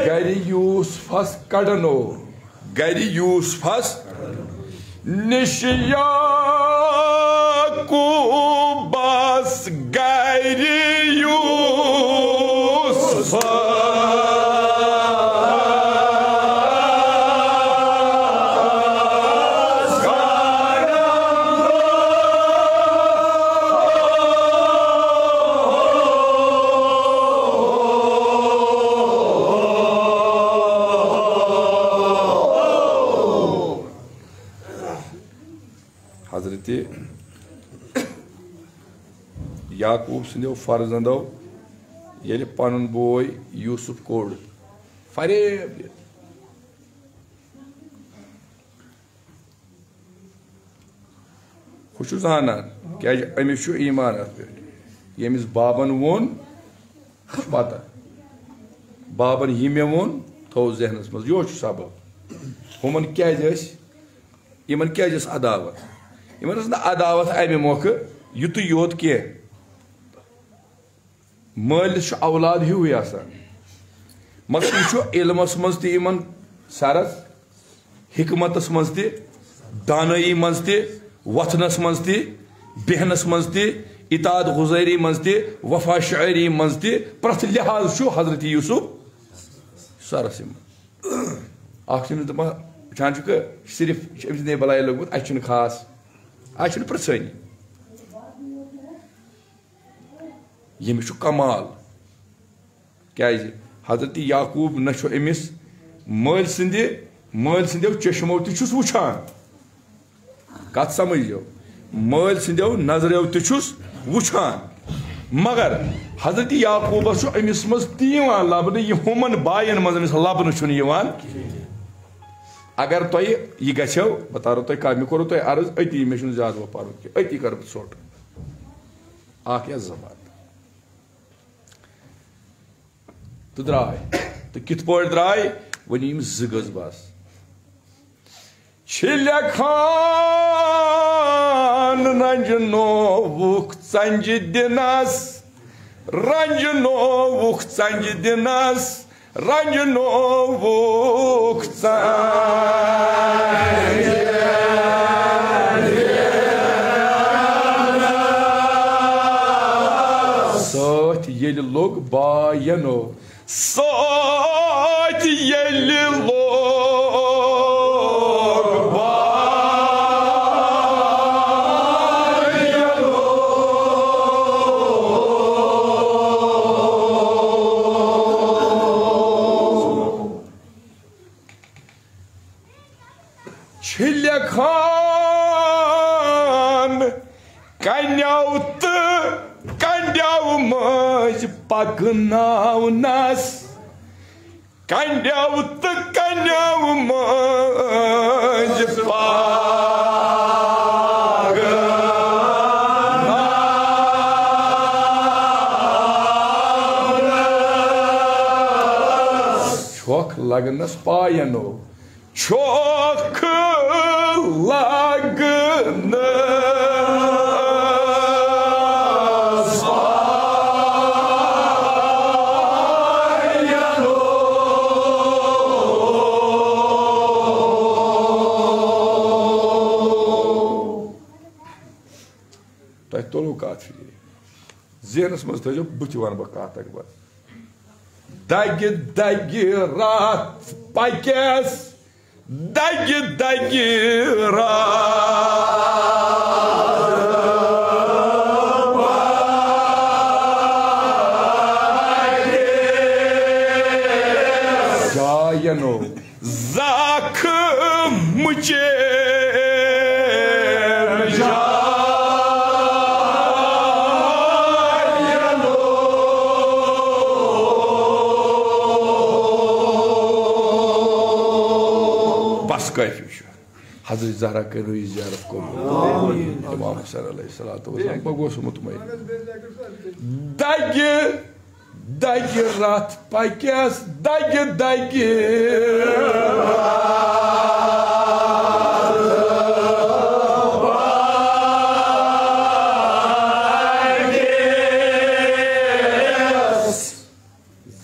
گرِ یوسفس کڑنو۔ گرِ یوسفس نِش یعقوبس گرِ یوسفس۔ حضرت یعقوب سٕنٛدیو فرزندو ییٚلہِ پنُن بوے یوسف کوٚڑ فریب دِتھ، ہُہ چھُ زانان، کیازِ أمِس چھُ ایمان اَتھ پٮ۪ٹھ۔ ییٚمِس بابن ووٚن، پتہ۔ بابن یہِ مےٚ ووٚن، تھوٚو ذہنس منٛز، یِہوٚے چھُ سبب۔ ہُمن کیازِ ٲسۍ، یِمن کیازِ ٲس عداوت؟ یِمن ٲس نہٕ عداوت امہِ مۄکھٕ یُتُے یوت کینٛہہ۔ مٲلِس چھُ اولاد ہیوٗے آسان، مگر یہِ چھُ علمس منٛز تہِ یِمن سرس، حکمتس منٛز تہِ، دانٲیی منٛز تہِ، وۄتھنس منٛز تہِ، بیہنس منٛز تہِ، اطاعت گزٲری منٛز تہِ، وفا شعری منٛز تہِ، پرٛٮ۪تھ لحاظ چھُ حضرت یوسف سرس یِمن۔ اکھ چھِ أمِس دَپان، وٕچھان چھُکھ، صرف چھِ أمِس نَے بَلاے لٔگمٕژ، اَسہِ چھُنہٕ خاص، اَسہِ چھُنہٕ پرٛژھٲنی۔ ییٚمِس چھُ کمال۔ کیٛازِ؟ حضرت یعقوب نہ چھُ أمِس مٲلۍ سٕنٛدِ، مٲلۍ سٕنٛدیو چشمو تہِ چھُس وٕچھان۔ کتھ سمجھو؟ مٲلۍ سٕنٛدیو نظریو تہِ چھُس وٕچھان، مگر حضرت یعقوبس چھُ أمِس منٛز تہِ یِوان لبنہٕ، یہِ ہُمن باین منٛز أمِس لبنہٕ چھُنہٕ یِوان۔ اگر تۄہہِ یہِ گژھیو، بہٕ تارو تۄہہِ کتھ، مےٚ کوٚروٕ تۄہہِ عرض أتی، مےٚ چھُنہٕ زیادٕ وۄنۍ پرُن کینٛہہ، أتی کرٕ بہٕ ژھوٚٹ۔ اکھ یا زٕ بتہٕ۔ تہٕ درٛاے۔ تہٕ کِتھ پٲٹھۍ درٛاے؟ ؤنِو یِم زٕ گٔژھ بس۔ چھِ لیکھان رنجنووُکھ ژنجہِ دِنس، رنجنووُکھ ژنجہِ دِنس، رنجنووُکھ ژنجہِ ینو سۭتۍ ییٚلہِ لوگ بار ینو۔ چھِ لیکھان کنیو تہٕ کنڈیو مٔنٛزۍ پکناونس، کنڈیو تہٕ کنیو مٔنٛزۍ پکناونس۔ چھۄکھ لگنس پاینو، چھۄکھ لگنس پاینو۔ تۄہہِ توٚرُو کَتھ فِکرِ؟ ذہنس منٛز تھٲیزیو، بہٕ تہِ وَنہٕ بہٕ کَتھ اَکھ بَتھ۔ دَگہِ دَگہِ رَتھ پَکٮ۪س، دَگہِ دَگہِ رَتھ پَکٮ۪س۔ جاینو زخم مُچے بس کٲفی چھُ۔ حضرت زہرا کٔرِو یہِ زیارت قبول۔ امام حسین علیہ الصلوۃ والسلام، بہٕ گوس مطمئن۔ دگہِ دگہِ رتھ پکٮ۪س، دگہِ دگہِ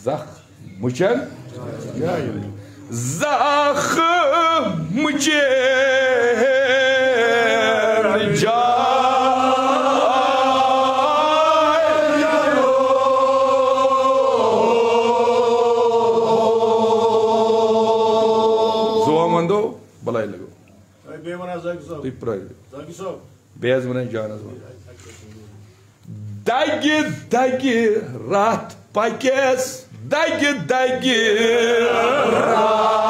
زخم مُچن۔ زخم مُچن جاے۔ زُوان وندو، بلائے لگو۔ ہے، بیٚیہِ وَن حظ زٲگۍ صٲب۔ تُہۍ پرٛٲرِو۔ زٲگۍ صٲب۔ بیٚیہِ حظ وَنان جانَس وَن۔ دَگہِ دَگہِ رَتھ پَکٮ۪س، دَگہِ دَگہِ رَتھ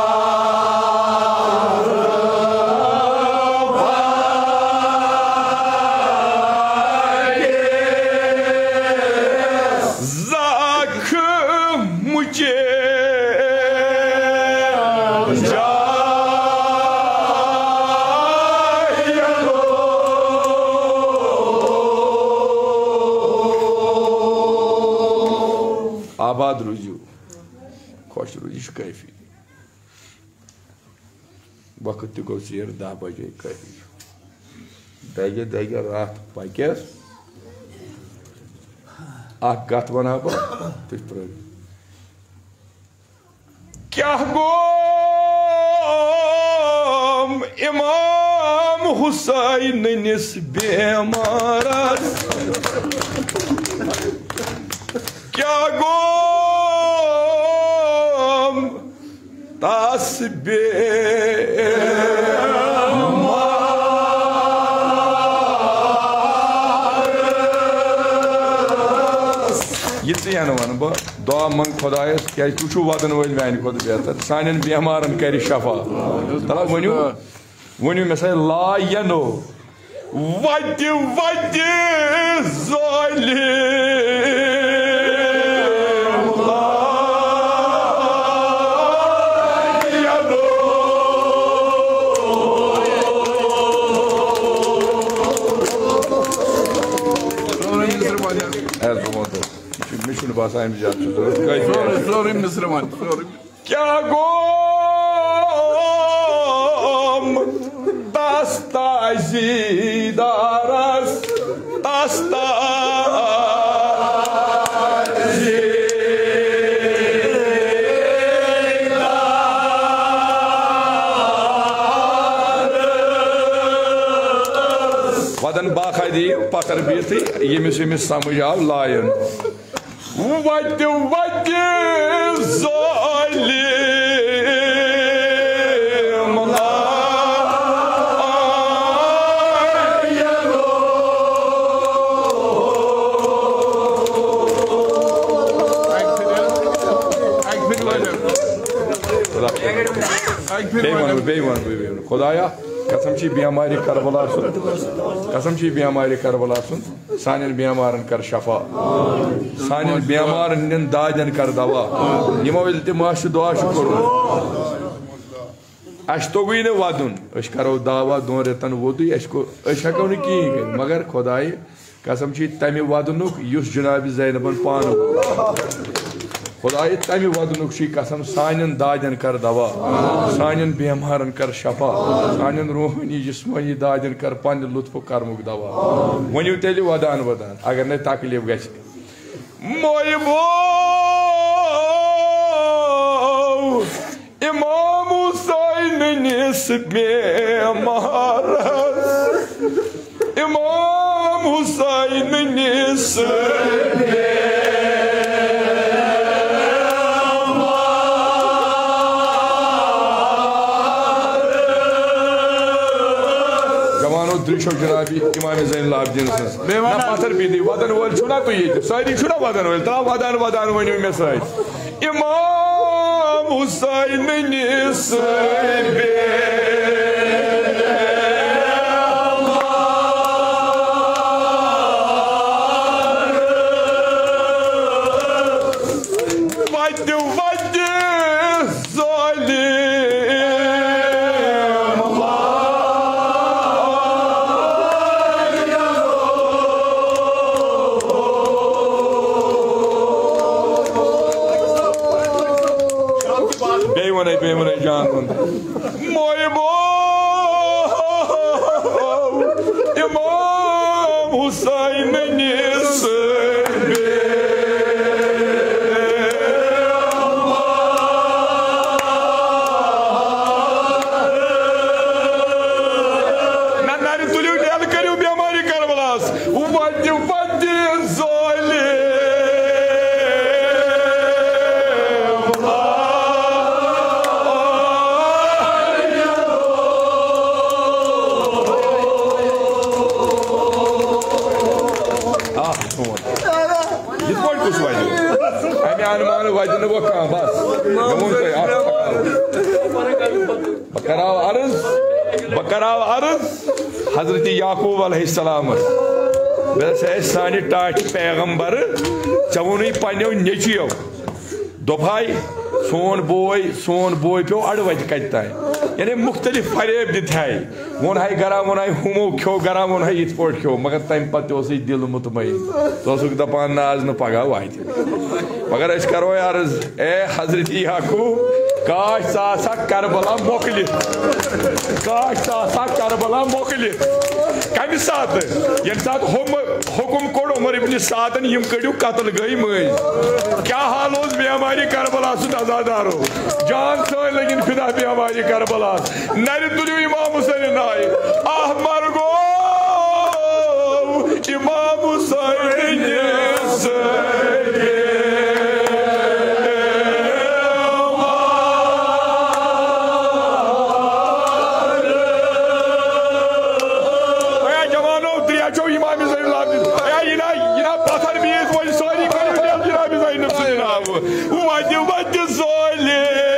پَکٮ۪س۔ زخم مُچے جاے۔ آباد روٗزِو، خۄش روٗزِو، یہِ چھُ کٲفی۔ وقت تہِ گوٚو ژیر، دَہ بجے، کٲفی چھُ۔ دَگہِ دَگہِ رَتھ پَکٮ۪س۔ اَکھ کَتھ وَنہٕ ہا بہٕ، تُہۍ پرٛٲرِو۔ کیٛاہ گوٚم اِمام حُسینٕنِس بیمارَس؟ کیٛاہ گوٚم تَس بیمارَس؟ یہِ ژٕ یَنہٕ وَنہٕ بہٕ۔ دعا منٛگ خۄدایَس، کیٛازِ تُہۍ چھِو وَدَن وٲلۍ میٛانہِ کھۄتہٕ بہتر۔ سانٮ۪ن بیمارَن کَرِ شفا۔ تَلہ ؤنِو، ؤنِو مےٚ سۭتۍ، لا ینو۔ وَتہِ وَتہِ ظٲلِم لا ینو۔ ہے، ژٕ وَن تہٕ۔ یہِ چھُ، مےٚ چھُنہٕ باسان أمِس زیادٕ چھُ ضروٗرت۔ کٲفی سورُے، آسہِ۔ سورُے مِصرِ وَن، سورُے۔ کیٛاہ گوٚم تَس تعزیٖدارَس، تَس تعزیٖدارَس؟ وَدَن باقاعدٕ یِیِو پَتھر بِہِتھٕے، ییٚمِس ییٚمِس سَمٕجھ آو لایُن۔ وتہِ وتہِ ظٲلِم۔ بیٚیہِ وَنہٕ بہٕ، بیٚیہِ وَنہٕ بہٕ، بیٚیہِ وَنہٕ بہٕ۔ خۄدایا، قسم چھِ بیمارِ کربلا سُنٛد، قسم چھِ بیمارِ کربلا سُنٛد۔ سانٮ۪ن بیمارن کر شفا، سانٮ۪ن بیمارن ہٕنٛدٮ۪ن دادٮ۪ن کر دوا۔ یِمو ییٚلہِ تہِ ماسہِ دعا چھُ کوٚرمُت، اَسہِ توٚگُے نہٕ وَدُن، أسۍ کرو دعوا دۄن رٮ۪تن ووتُے، اَسہِ کوٚر، أسۍ ہٮ۪کو نہٕ کِہیٖنۍ کٔرِتھ، مگر خۄدایہِ قسم چھِ تَمہِ وَدنُک یُس جناب زینبن پانہٕ ووٚن۔ خۄدایہِ، تَمہِ وَدنُک چھُے قسم، سانٮ۪ن دادٮ۪ن کر دوا، سانٮ۪ن بیمارن کر شفا، سانٮ۪ن روحٲنی جسمٲنی دادٮ۪ن کر پننہِ لطفُک کرمُک دوا۔ ؤنِو تیٚلہِ ودان ودان، اگر نے تکلیف گژھِ۔ مویبو امام حسینس بیمارس، امام حسینس۔ جوانو، درٛشو جنابی امام زین العابدین سٕنٛز۔ بیٚیہِ وَنان۔ نہ پتھر بیٖٹھٕے، ودن وٲلۍ چھِو نا تُہۍ ییٚتہِ؟ سٲری چھِو نا ودن وٲلۍ؟ ترٛاو ودان ودان ؤنِو مےٚ سۭتۍ۔ امام حسینس بیمار۔ وتہِ وتہِ ظٲلِم۔ بیٚیہِ وَنَے، بیٚیہِ وَنَے جان کُن۔ مویبو امام حسینس۔ نہ، نرِ تُلِو، یَلہٕ کٔرِو بیمارِ کربلاہس۔ وتہِ وتہِ ظٲلِم۔ آہ، سون۔ یِتھ پٲٹھۍ کُس وَدِ؟ اَمہِ اَنمانہٕ وَدِ نہٕ وۄنۍ کانٛہہ، بَس۔ مےٚ ووٚن تۄہہِ، اَتھ پَکاو۔ بہٕ کَرٕ ہاو عرض، بہٕ کَرٕ ہاو عرض حضرت یعقوب علیہ السلامَس۔ مےٚ دوٚپ، ہے سانہِ ٹاٹھہِ پیغمبر، ژےٚ ووٚنُے پنٛنیو نیٚچویو، دوٚپہاے، سون بوے، سون بوے پیوٚو اَڑٕ وَتہِ کَتہِ تام۔ یعنی مُختٔلِف فریب دِتہاے۔ ووٚنہاے گرا، ووٚنہاے ہُمو کھیوٚو گرا، ووٚنہاے یِتھ پٲٹھۍ کھیوٚو، مگر تَمہِ پَتہٕ تہِ اوسُے دِل مطمعین۔ ژٕ اوسُکھ دَپان، نہ، آز نہٕ پَگاہ واتہِ۔ مگر أسۍ کَرو عرض، اے حضرت یعقوب، کاش ژٕ آسہَکھ کربلا مۄکلِتھ۔ کاش ژٕ آسہَکھ کربلا مۄکلِتھ۔ کَمہِ ساتہٕ؟ ییٚمہِ ساتہٕ ہُم حکم کوٚڑ عمر ابن سعدن، یِم کٔڑِو قتل گٔے مٔنٛزۍ۔ کیٛاہ حال اوس بیمارِ کربلا سُنٛد عزادارو؟ جان سٲنۍ لٔگِن فدا بیمارِ کربلا۔ نرِ تُلِو امام حسین ناوِ۔ احمر گوٚو امام حسین سۭتۍ۔ اے جوانو، ترٛےٚ چھو امام زین العابدین۔ اے یہِ نا، یہِ نا پتھر بیٖٹھ وۄنۍ سٲری کٔرِو تیٚلہِ جناب زینب سٕنٛدِ ناوٕ۔ وتہِ وتہِ ظٲلِم۔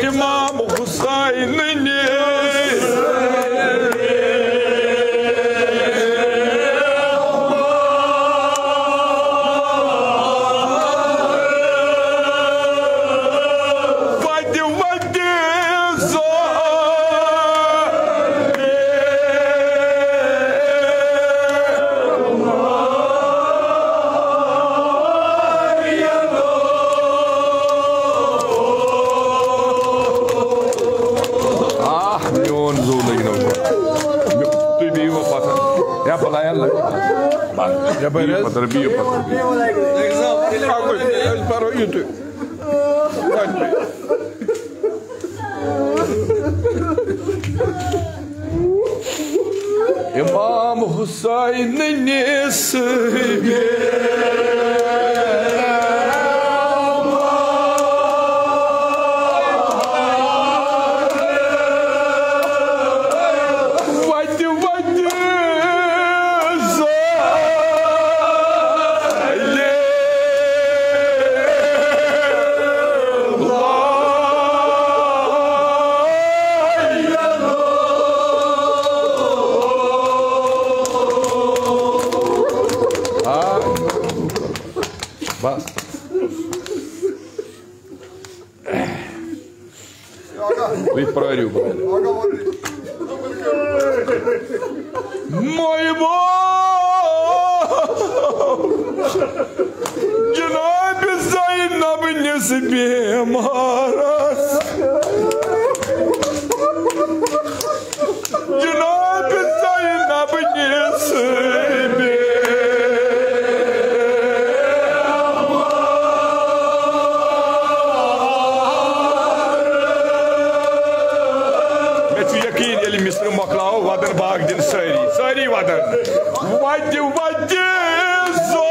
امام حسین نے وتہِ وتہِ زٲ۔ آہ، میون زُو لٔگۍ نہٕ وۄنۍ۔ مےٚ، تُہۍ بِہِو وۄنۍ پَتھَر۔ یا بَلایا لَگہِ۔ یپٲرۍ حظ۔ پتھر بِہِو، پتھر بِہِو۔ اَکُے، أسۍ پَرو یُتُے۔ امام حسین نے سبے وتہِ وتہِ بس۔ تُہۍ پرٛٲرِو بہٕ۔ محبوب جناب زینب نِس بیمارس۔ جناب زینب نِس بیمارس۔ مےٚ چھُ یقیٖن، ییٚلہِ مِصرٕ مۄکلاوو، وَدَن باغ دِن سٲری، سٲری وَدَن۔ وَتہِ وَتہِ زالے۔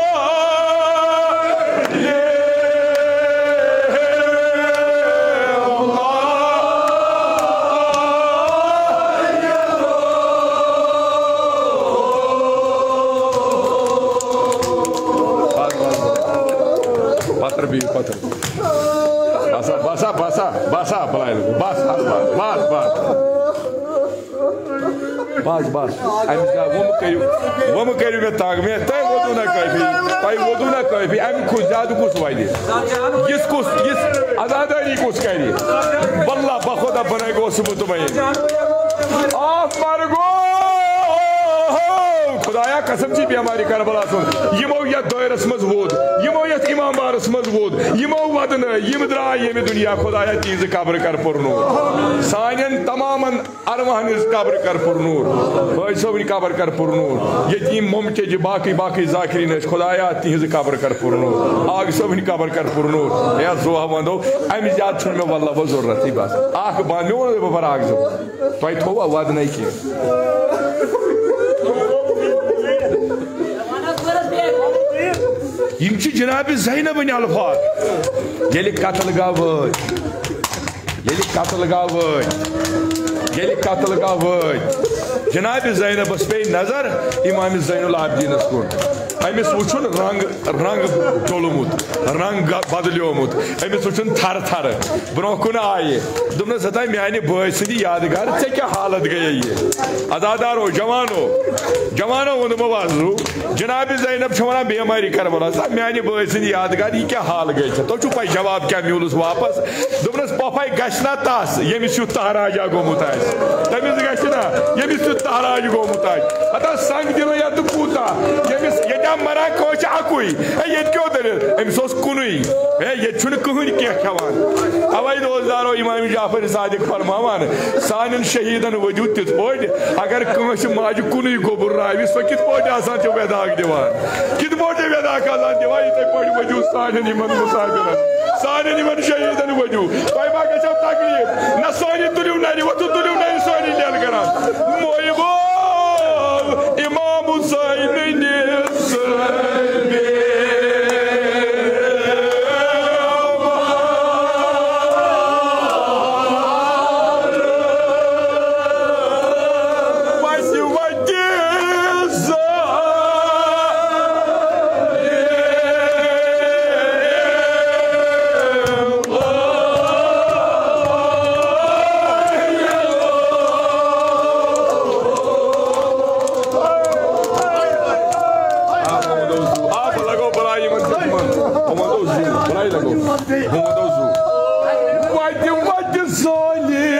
پتھر بِہِو، پتھر۔ بسا، بسا، بسا، بسا، بلاے لگو۔ بس، بس، بس، بس، بس۔ بس، بس۔ اَمہِ زیادٕ وۄنۍ مہٕ کٔرِو، وۄنۍ مہٕ کٔرِو مےٚ تنگ۔ مےٚ، تۄہہِ ووتوٕ نہ کٲفی، تۄہہِ ووتوٕ نہ کٲفی۔ اَمہِ کھۄتہٕ زیادٕ کُس وَنہِ؟ یِژھ کُس، یِژھ عزادٲری کُس کَرِ؟ واللہ، بخدا بنٲے گوس مطمئن۔ آف مر گو۔ خدایا قسم چی بیماری کربلا سُنٛد۔ یِمو یتھ دٲیرس منٛز ووٚد، یِمو یتھ امام بارس منٛز ووٚد، یِمو ودنٲے، یِم درٛاے ییٚمہِ دُنیا۔ خدایا تِہنٛزٕ قبرٕ کر پُرنوٗر۔ سانٮ۪ن تمامن ارواحن ہٕنٛز قبر کر پُرنوٗر۔ حٲج صٲبٕنۍ قبر کر پُرنوٗر۔ یتیٖم مۄمچہِ جہِ باقٕے باقٕے ذاکرین ٲسۍ، خدایا تِہنٛزٕ قبر کر پُرنوٗر۔ آغ صٲبٕنۍ قبر کر پُرنوٗر۔ ہے زوہا وندو، امہِ زیادٕ چھُنہٕ مےٚ واللہ وۄنۍ ضروٗرتٕے۔ بس اکھ بند، مےٚ ووٚن بہٕ پرٕ اکھ زٕ۔ تۄہہِ تھوٚوا ودنَے کینٛہہ؟ یِم چھِ جناب زینبٕنۍ الفاظ۔ ییٚلہِ قتل گاہ وٲتۍ، ییٚلہِ قتل گاہ وٲتۍ، ییٚلہِ قتل گاہ وٲتۍ، جناب زینبس پیٚیہِ نظر امام زین العابدینس کُن۔ أمِس وُچھُن رنگ، رنگ ڈوٚلمُت، رنگ بدلیومُت، أمِس وُچھُن تھرٕ تھرٕ۔ برونٛہہ کُن آیہِ۔ دوٚپنَس، ہتا میانہِ بٲے سٕنٛدِ یادگار، ژےٚ کیٛاہ حالت گٔیے یہِ؟ عزادارو، جوانو، جوانو ووٚنُم وۄزرو، جناب زینب چھِ وَنان بیمارِ کربلا، سا میانہِ بٲے سٕنٛدِ یادگار، یہِ کیٛاہ حال گٔے ژےٚ؟ تۄہہِ چھُو پَے جواب کیٛاہ میوٗلُس واپس؟ دوٚپنَس، پۄپھَے گژھِ نا تَس، ییٚمِس یُتھ تہراجا گوٚمُت آسہِ۔ تٔمِس گژھِ نا، ییٚمِس یُتھ تہراج گوٚمُت آسہِ۔ ہتا سنگ دِلہٕ یا تہٕ کوٗتاہ، ییٚمِس ییٚتہِ آو مران کٲنٛسہِ اَکُے۔ ہے، ییٚتہِ کیٛاہ دٔلیٖل؟ أمِس اوس کُنُے۔ ہے، ییٚتہِ چھُنہٕ کٕہٕنۍ کینٛہہ کھٮ۪وان۔ اَوَے دوستدارو، امام جعفر صادق فرماوان، سانٮ۪ن شہیٖدن ؤدِو تِتھ پٲٹھۍ، اگر کٲنٛسہِ ماجہِ کُنُے گوٚبُر راوِ، سۄ کِتھ پٲٹھۍ آسان چھِ وٮ۪داکھ دِوان؟ کِتھ پٲٹھۍ چھِ وٮ۪داکھ آسان دِوان؟ یِتھَے پٲٹھۍ ؤدِو سانٮ۪ن یِمن مسافرن، سانٮ۪ن یِمن شہیٖدن ؤدِو۔ تۄہہِ ما گژھیو تکلیٖف؟ نہ سٲنی تُلِو نرِ، وۄتھِو تُلِو نرِ سٲنی ڈٮ۪ل کران۔ محبوب امام حسین آ، بہٕ لگاو بلاے یِمن دُشمن۔ بہٕ وَنو زُو، بلاے لگاو۔ بہٕ وَنو زُو۔ وَتہِ وَتہِ سٲنی۔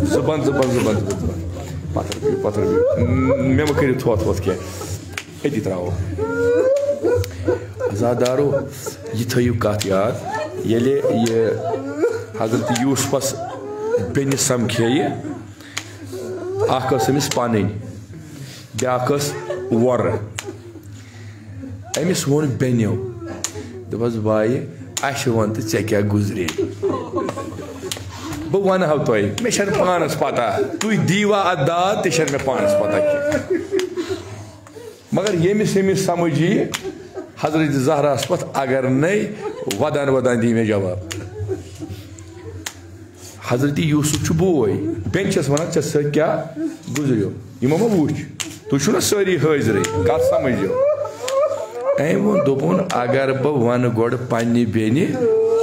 زبان، زبان، زبان، زبان۔ پتھر بِہِو، پتھر بِہِو۔ مےٚ مہ کٔرِو تھوٚتھ ووٚتھ کینٛہہ۔ أتی ترٛاوو۔ عزادارو، یہِ تھٲیِو کَتھ یاد، ییٚلہِ یہِ حضرت یوسفس بیٚنہِ سمکھے یہِ، اکھ ٲس أمِس پنٕنۍ، بیٛاکھ ٲس وۄرٕ۔ أمِس ووٚن بیٚنیو، دوٚپُس، "بایہِ، اَسہِ وَن تہٕ ژےٚ کیٛاہ گُزرے؟" بہٕ وَنہٕ ہو تۄہہِ، مےٚ چھَنہٕ پانَس پَتہ، تُہۍ دیٖوا اَتھ داد، تہِ چھَنہٕ مےٚ پانَس پَتہ کینٛہہ۔ مگر ییٚمِس ییٚمِس سمجھ یی، حضرت زہراہس پتھ اگر نے ودان ودان دی مےٚ جواب۔ حضرت یوسف چھُ بوے، بیٚنہِ چھَس ونان، "ژےٚ سۭتۍ کیٛاہ گُزریو؟" یِمو ما وُچھ؟ تُہۍ چھِو نا سٲری حٲضرٕے، کتھ سمجھو؟ أمۍ ووٚن، دوٚپُن، "اگر بہٕ ونہٕ گۄڈٕ پننہِ بیٚنہِ،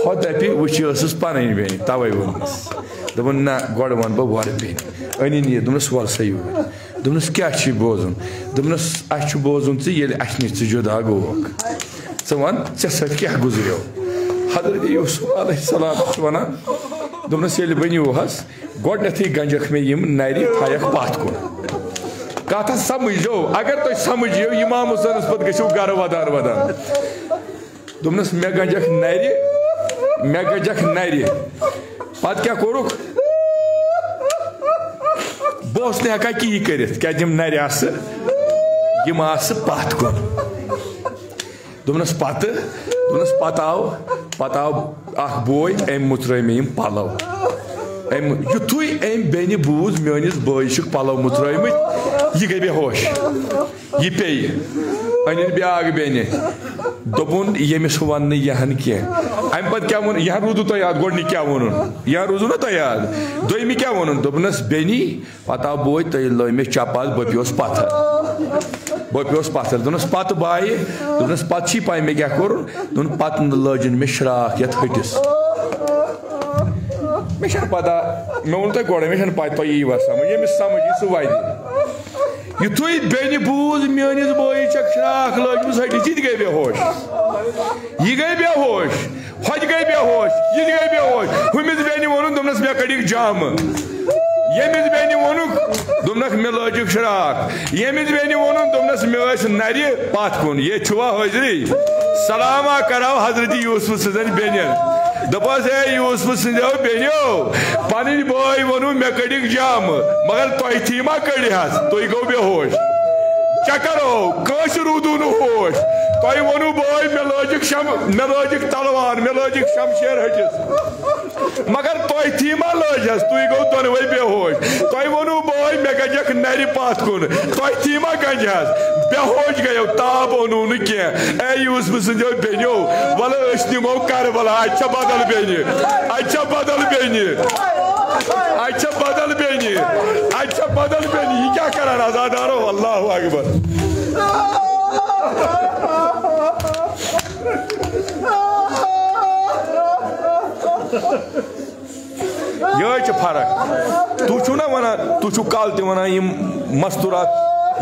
ہۄ دپہِ، وٕچھ، یہِ ٲسٕس پنٕنۍ بیٚنہِ، توے ووٚنمس۔" دوٚپُن، "نہ، گۄڈٕ ونہٕ بہٕ وۄرٕ بیٚنہِ۔" أنِن یہِ، دوٚپنس، "وَل سا یوٗرۍ۔" دوٚپنَس، "کیٛاہ چھُے بوزُن؟" دوٚپنَس، "اَسہِ چھُ بوزُن ژٕ ییٚلہِ اَسہِ نِش ژٕ جُدا گوٚوکھ۔ ژٕ وَن، ژےٚ سۭتۍ کیٛاہ گُزریو؟" حضرت یوسف علیہ السلام چھُ وَنان، دوٚپنَس، "ییٚلہِ بہٕ نیوٗہَس، گۄڈٕنٮ۪تھٕے گنٛجَکھ مےٚ یِم نَرِ تھایَکھ پَتھ کُن۔ کَتھ حظ سَمٕجھو، اگر تۄہہِ سَمٕجھ یِیو، اِمام حُسینَس پَتہٕ گٔژھِو گَرٕ وَدان وَدان۔" دوٚپنَس، "مےٚ گنٛجَکھ نَرِ، مےٚ گنٛجَکھ نَرِ۔ پَتہٕ کیٛاہ کوٚرُکھ؟ بہٕ اوسُس نہٕ ہٮ۪کان کِہیٖنۍ کٔرِتھ، کیٛازِ یِم نَرِ آسہٕ، یِم آسہٕ پَتھ کُن۔" دوٚپنَس، "پَتہٕ؟" دوٚپنَس، "پَتہٕ آو، پَتہٕ آو اَکھ بوے، أمۍ مُژرٲے مےٚ یِم پَلو۔ أمۍ، یُتھُے أمۍ بیٚنہِ بوٗز، میٛٲنِس بٲیِس چھِکھ پَلو مُژرٲومٕتۍ، یہِ گٔے بے ہوش۔" یہِ پیٚیہِ۔ أنِن بیٛاکھ بیٚنہِ۔ دوٚپُن، "ییٚمِس وَن نہٕ یہِ ہن کینٛہہ۔" اَمہِ پَتہٕ کیٛاہ ووٚن؟ یہِ ہن روٗدوٕ تۄہہِ یاد، گۄڈٕنیُک کیٛاہ ووٚنُن؟ یہِ ہن روٗدوٕ نا تۄہہِ یاد؟ دوٚیمہِ کیٛاہ ووٚنُن؟ دوٚپنَس، "بیٚنی، پَتہٕ آو بوے، تۄہہِ لٲج مےٚ چَپھ اَتھ، بہٕ پیوس پَتھر۔ بہٕ پیوس پَتھر۔" دوٚپنَس، "پَتہٕ بایہِ؟" دوٚپنَس، "پَتہٕ چھی پَے مےٚ کیٛاہ کوٚرُن؟" دوٚپُن، "پَتہٕ لٲجِن مےٚ شرٛاکھ یَتھ ۂٹِس۔" مےٚ چھَنہٕ پَتہ، مےٚ ووٚن تۄہہِ گۄڈَے، مےٚ چھَنہٕ پَے تۄہہِ یی وَ سَمٕجھ، ییٚمِس سَمٕجھ یی سُہ وَنہِ۔ یُتھُے بیٚنہِ بوٗز، میٛٲنِس بٲیِس چھَکھ شرٛاکھ لٲجمٕژ ۂٹِس، یہِ تہِ گٔے بے ہوش۔ یہِ گٔے بے ہوش۔ ہۄتہِ گٔے بے ہوش، یہِ تہِ گٔے بے ہوش۔ ہُمِس بیٚنہِ ووٚنُن، دوٚپنَس، "مےٚ کٔڑِکھ جامہٕ۔" ییٚمِس بیٚنہِ ووٚنُکھ، دوٚپنَکھ، "مےٚ لٲجِکھ شرٛاکھ۔" ییٚمِس بیٚنہِ ووٚنُن، دوٚپنَس، "مےٚ ٲسۍ نَرِ پَتھ کُن۔" ییٚتہِ چھُوا حٲضری؟ سلامہ کراو حضرت یوسف سٕنٛزن بیٚنٮ۪ن۔ دوٚپہَس، "اے یوسف سٕنٛدیو بیٚنیو، پنٕنۍ بٲے ووٚنوٕ مےٚ کٔڑِکھ جامہٕ، مگر تۄہہِ تھی ما کٔڑِہَس؟ تُہۍ گوٚو بے ہوش۔ چکر آو، کٲنٛسہِ روٗدوٕ نہٕ ہوش۔ تۄہہِ ووٚنوٕ بٲے، مےٚ لٲجِکھ شم-، مےٚ لٲجِکھ تلوار، مےٚ لٲجِکھ شمشیر ۂٹِس۔ مگر تۄہہِ تھی ما لٲجِہَس؟ تُہۍ گوٚو دۄنوَے بے ہوش۔ تۄہہِ ووٚنوٕ بٲے، مےٚ گنٛجَکھ نَرِ پَتھ کُن۔ تۄہہِ تھی ما گنٛجِہَس؟" بے ہوش گٔیو، تاب اوٚنوٕ نہٕ کینٛہہ۔ اے یوسف سٕنٛدیو بیٚنیو، وَلہٕ أسۍ نِمو کربلا۔ اَتہِ چھےٚ بدل بیٚنہِ، اَتہِ چھےٚ بدل بیٚنہِ، اَتہِ چھےٚ بدل بیٚنہِ، اَتہِ چھےٚ بدل بیٚنہِ۔ یہِ کیٛاہ کران عزادارو؟ اللہ اکبر۔ یِہوٚے چھِ فرق۔ تُہۍ چھِو نہ وَنان، تُہۍ چھِو کالہٕ تہِ وَنان، یِم مستوٗرات،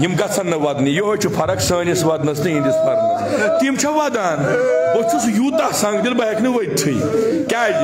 یِم گژھن نہٕ وَدنہِ۔ یِہوٚے چھِ فرق سٲنِس وَدنَس تہٕ یِہِنٛدِس پَرنَس۔ تِم چھا وَدان؟ بہٕ چھُس یوٗتاہ سنٛگ دِل، بہٕ ہٮ۪کہٕ نہٕ ؤدتھٕے۔ کیٛازِ؟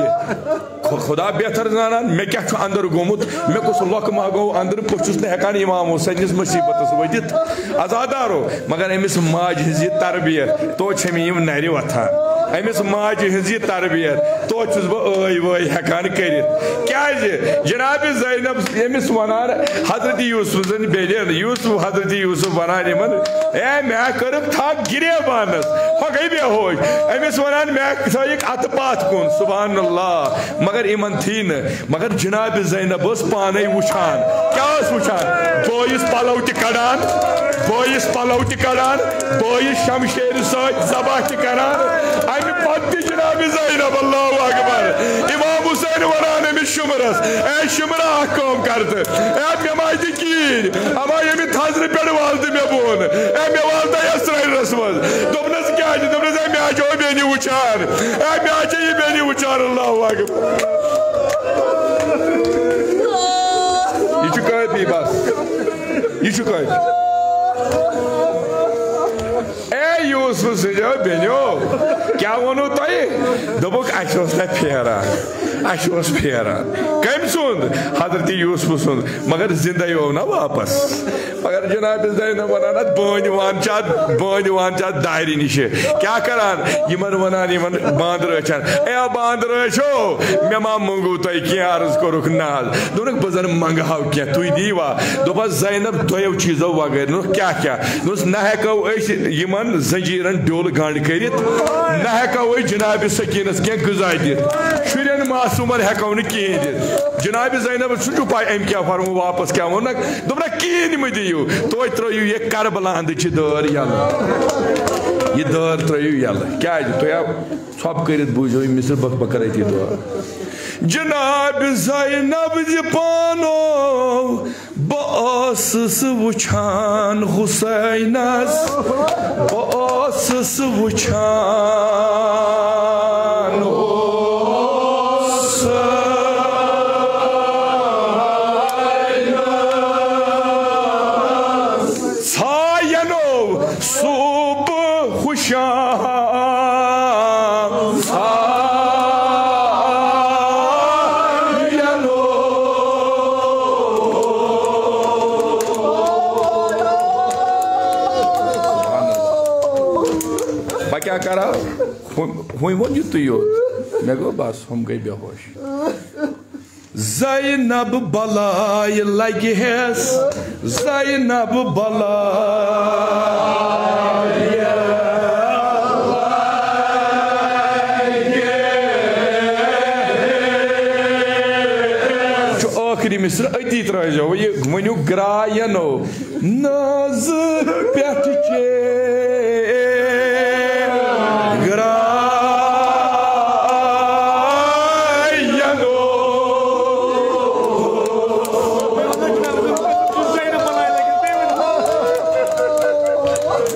خۄ-، خۄدا بہتر زانان، مےٚ کیٛاہ چھُ اَندَر گوٚمُت، مےٚ کُس لۄکہٕ ما گوٚو اَندَر، بہٕ چھُس نہٕ ہٮ۪کان اِمام حُسینِس مُصیٖبتَس ؤدِتھ۔ عزادارو، مگر أمِس ماجہِ ہٕنٛز یہِ تربیت، توتہِ چھےٚ مےٚ یِم نَرِ وۄتھان۔ أمِس ماجہِ ہٕنٛز یہِ تربیت، توتہِ چھُس بہٕ ٲے وٲے ہٮ۪کان کٔرِتھ۔ کیٛازِ؟ جناب زینب ییٚمِس وَنان حضرت یوسف سٕنٛدۍ بیٚنٮ۪ن، یوسف، حضرت یوسف وَنان یِمَن، "اے مےٚ کٔرٕکھ تھپھ گِریبانَس، ہۄ گٔے بے ہوش۔" أمِس وَنان، "مےٚ تھٲیِکھ اَتھٕ پَتھ کُن۔" سبحان اللہ۔ مگر یِمَن تھی نہٕ۔ مگر جناب زینب ٲس پانے وٕچھان۔ کیٛاہ ٲس وٕچھان؟ بٲیِس پلو تہِ کڑان، بٲیِس پلو تہِ کڑان، بٲیِس شمشیرِ سۭتۍ ذبح تہِ کران۔ اَمہِ پتہٕ تہِ جناب زینب، اللہ اکبر، امام حسین ونان أمِس شمرس، "اے شمرا، اکھ کٲم کر تہٕ، اے مےٚ ما دِ کِہیٖنۍ، اما ییٚمہِ تھزرٕ پٮ۪ٹھ وال تہٕ مےٚ بۄن، اے مےٚ وال تہٕ یتھ سرٛنٮ۪س منٛز۔" دوٚپنس، "کیٛازِ؟" دوٚپنس، "اے مےٚ آسیو بیٚنہِ وٕچھان، اے مےٚ آسے یہِ بیٚنہِ وٕچھان۔" اللہ اکبر۔ یہِ چھُ کٲفی بس۔ یہِ چھُ کٲفی۔ اے یوسف سٕنٛدیو بیٚنیو، کیٛاہ ووٚنوٕ تۄہہِ؟ دوٚپُکھ، "اَسہِ اوس نہ پھیران۔" اَسہِ اوس پھیران۔ کٔمۍ سُنٛد؟ حضرت یوسف سُنٛد۔ مگر زِندَے آو نہ واپس۔ مگر جناب زینب وَنان، اَتھ بٲنۍ وان چھِ اَتھ، بٲنۍ وان چھِ اَتھ دارِ نِشہِ۔ کیٛاہ کران؟ یِمن وَنان، یِمن باندٕ رٲچھان، اے باندٕ رٲچھو، مےٚ ما موٚنگوٗ تۄہہِ کینٛہہ؟ عرض کوٚرُکھ، نہ حظ۔ دوٚپُکھ، بہٕ زَن منٛگہٕ ہاو کینٛہہ، تُہۍ دیٖوا؟ دوٚپُس، زینب، دۄیو چیٖزو وغٲر۔ دوٚپُکھ، کیٛاہ کیٛاہ؟ دوٚپُس، نہ ہٮ۪کو أسۍ یِمن زنجیٖرن ڈیوٚل گنٛڈ کٔرِتھ، نہ ہٮ۪کو أسۍ جناب سکیٖنس کینٛہہ غذا دِتھ۔ شُرٮ۪ن معصوٗمن ہٮ۪کو نہٕ کِہیٖنۍ دِتھ۔ جناب زینب، سُہ چھُ پاے أمۍ کیٛاہ فرموو، واپس کیٛاہ ووٚنکھ؟ دوٚپنکھ، کِہیٖنۍ مہٕ دِیِو، توتہِ ترٲیِو یہِ کربلا ہٕنٛدِ چہِ دٲر یَلہٕ۔ یہِ دٲر ترٲیِو یَلہٕ۔ کیٛازِ؟ تُہۍ ہا ژھۄپہٕ کٔرِتھ بوٗزِو یہِ مِصر، بہٕ، بہٕ کَرٕ أتی دُعا۔ جناب زینب زِ پانو بہٕ ٲسٕس وٕچھان حُسینَس، بہٕ ٲسٕس وٕچھان حُسینَس۔ ژھاینو صُبح شام ژھاینو۔ بہٕ کیٛاہ کرٕ؟ ہُم-، ہُمۍ ووٚن یُتُے یوت۔ مےٚ گوٚو بس، ہُم گٔے بے ہوش۔ زینب بلایہِ لگہِ ہٮ۪س، زینب بلایہِ۔ چھُ ٲخری مصرع، أتی ترٲیزیو یہِ، ؤنِو گراینو۔ نازٕ پٮ۪ٹھ چے گراینو۔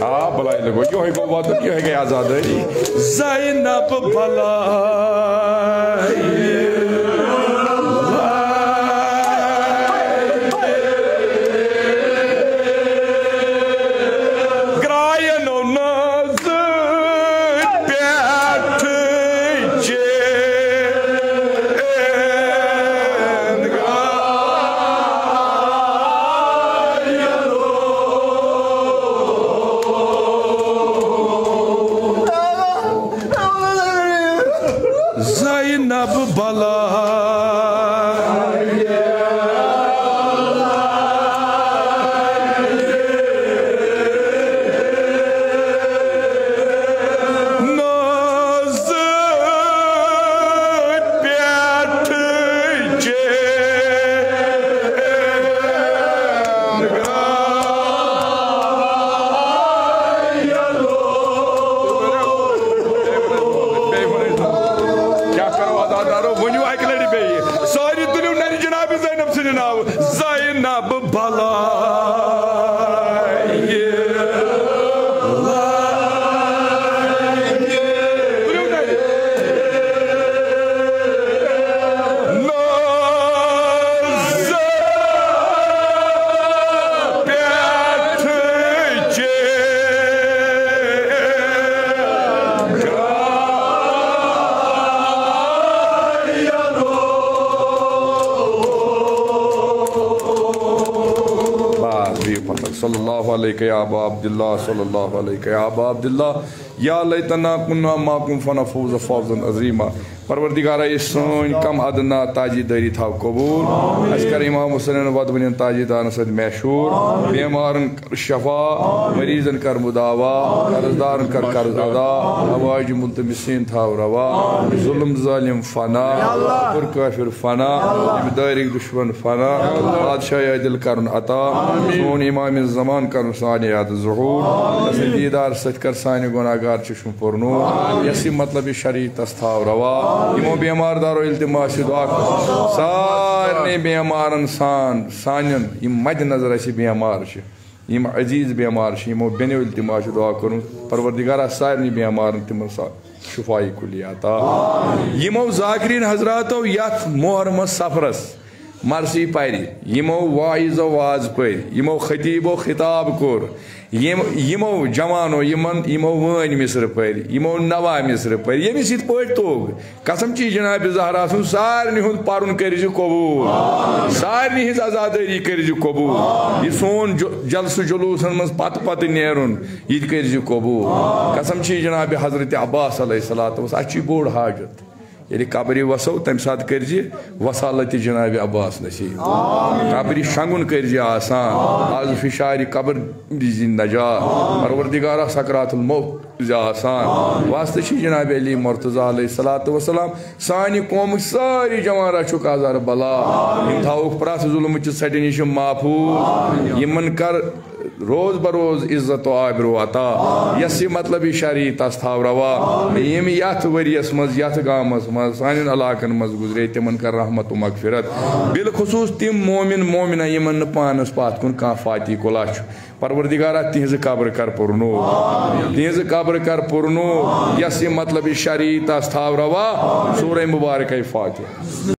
آ، بلاے لگو، یِہوٚے گوٚو وَدُن، یِہوٚے گٔے آزادٲری۔ زینب بلاے۔ گراینو نازٕ پٮ۪ٹھ چے۔ زینب بلا۔ نازٕ پٮ۪ٹھ چے۔ کیٛاہ کرو عزادارو؟ ؤنِو اَکہِ لَٹہِ بیٚیہِ۔ سٲری تُلِو نَرِ جناب زینب سٕنٛدِ ناوٕ۔ زینب بلایہِ۔ تُلِو نَرِ۔ نازٕ پٮ۪ٹھ چے۔ بس، بِہِو پتھر۔ صلی اللہ علیک یا ابا عبداللہ، صلی اللہ علیک یا ابا عبداللہ۔ یا لیتنا کنا معکم فنفوز فوزا عظیما۔ پروردگارا، یہِ سٲنۍ کم ادنا تاجی دٲری تھاو قبول۔ اَسہِ کر امام حسینن وۄدوٕنٮ۪ن تاجی دارن سۭتۍ مشہوٗر۔ بیمارن کر شفا، مریضن کر مداوا، قرض دارن کر قرض ادا، حوائج ملتمسین تھاو روا، ظلم ظالم فنا، کفر کافر فنا، ییٚمہِ دٲرِکۍ دشمن فنا، بادشاہ عادل کرُن عطا، سون امام زمان کرُن سانہِ یاد ظہور، تسٕنٛدِ دیدار سۭتۍ کر سانہِ گناہگار چشم پرنور، یس یہِ مطلب شریعتس تھاو روا۔ یِمو بیمار دارو التماس چھِ دعا کٔرمٕژ، سارنٕے بیمارن سان سانٮ۪ن یِم مد نظر اَسہِ بیمار چھِ، یِم عزیز بیمار چھِ، یِمو بیٚنیو التماس چھِ دعا کٔرمٕژ، پروردگارا سارنٕے بیمارن تِمن سا شفاعی کلی عطا۔ یِمو ذاکرین حضراتو یتھ محرمس سفرس مرثی پرِ، یِمو واعظو واز پٔرۍ، یِمو خطیبو خطاب کوٚر، یِم یِمو جوانو یِمن یِمو وٲنۍ مصرٕ پٔرۍ، یِمو نوا مصرٕ پٔرۍ، ییٚمِس یِتھ پٲٹھۍ توٚگ۔ قسم چی جناب زہرا سُنٛد، سارنٕے ہُنٛد پرُن کٔرۍ زِ قبوٗل، سارنٕے ہٕنٛز عزادٲری کٔرۍ زِ قبوٗل۔ یہِ سون جو- جلسہٕ جلوٗسن منٛز پتہٕ پتہٕ نیرُن، یہِ تہِ کٔرۍ زِ قبوٗل۔ قسم چی جناب حضرت عباس علیہ الصلوۃ والسلام، اَسہِ چھُ یہِ بوٚڑ حاجت۔ ییٚلہِ قبرِ وسو، تَمہِ ساتہٕ کٔرۍ زِ وصالت جناب عباس نصیب۔ قبرِ شنگُن کٔرۍ زِ آسان۔ از فشارِ قبر دِزِ نجات۔ پروردگارا سکرات الموت زِ آسان۔ واسطہٕ چھِ جناب علی مرتضیٰ علیہ الصلوۃ والسلام۔ سانہِ قومٕکۍ سٲری جوان رچھُکھ آزار بلا۔ یِم تھاوُکھ پرٛٮ۪تھ ظُلمہٕ چہِ ژھٹہِ نِش محفوٗظ۔ یِمن کر روز بروز عزت و آبرو عطا۔ یس یہِ مطلب یہِ شرعی تس تھاو روا۔ یِم یتھ ؤریس منٛز، یتھ گامس منٛز، سانٮ۪ن علاقن منٛز گُزرے، تِمن کر رحمت و مغفرت۔ بالخصوص تِم مومن مومنہ یِمن نہٕ پانس پتھ کُن کانٛہہ فاتی کُلا چھُ۔ پروردگارا، تِہنٛزٕ قبرٕ کر پُرنوٗر۔ تِہنٛزٕ قبرٕ کر پُرنوٗر۔ یس یہِ مطلب یہِ شرعی تس تھاو روا۔ سورہ مبارکہ فاتحہ۔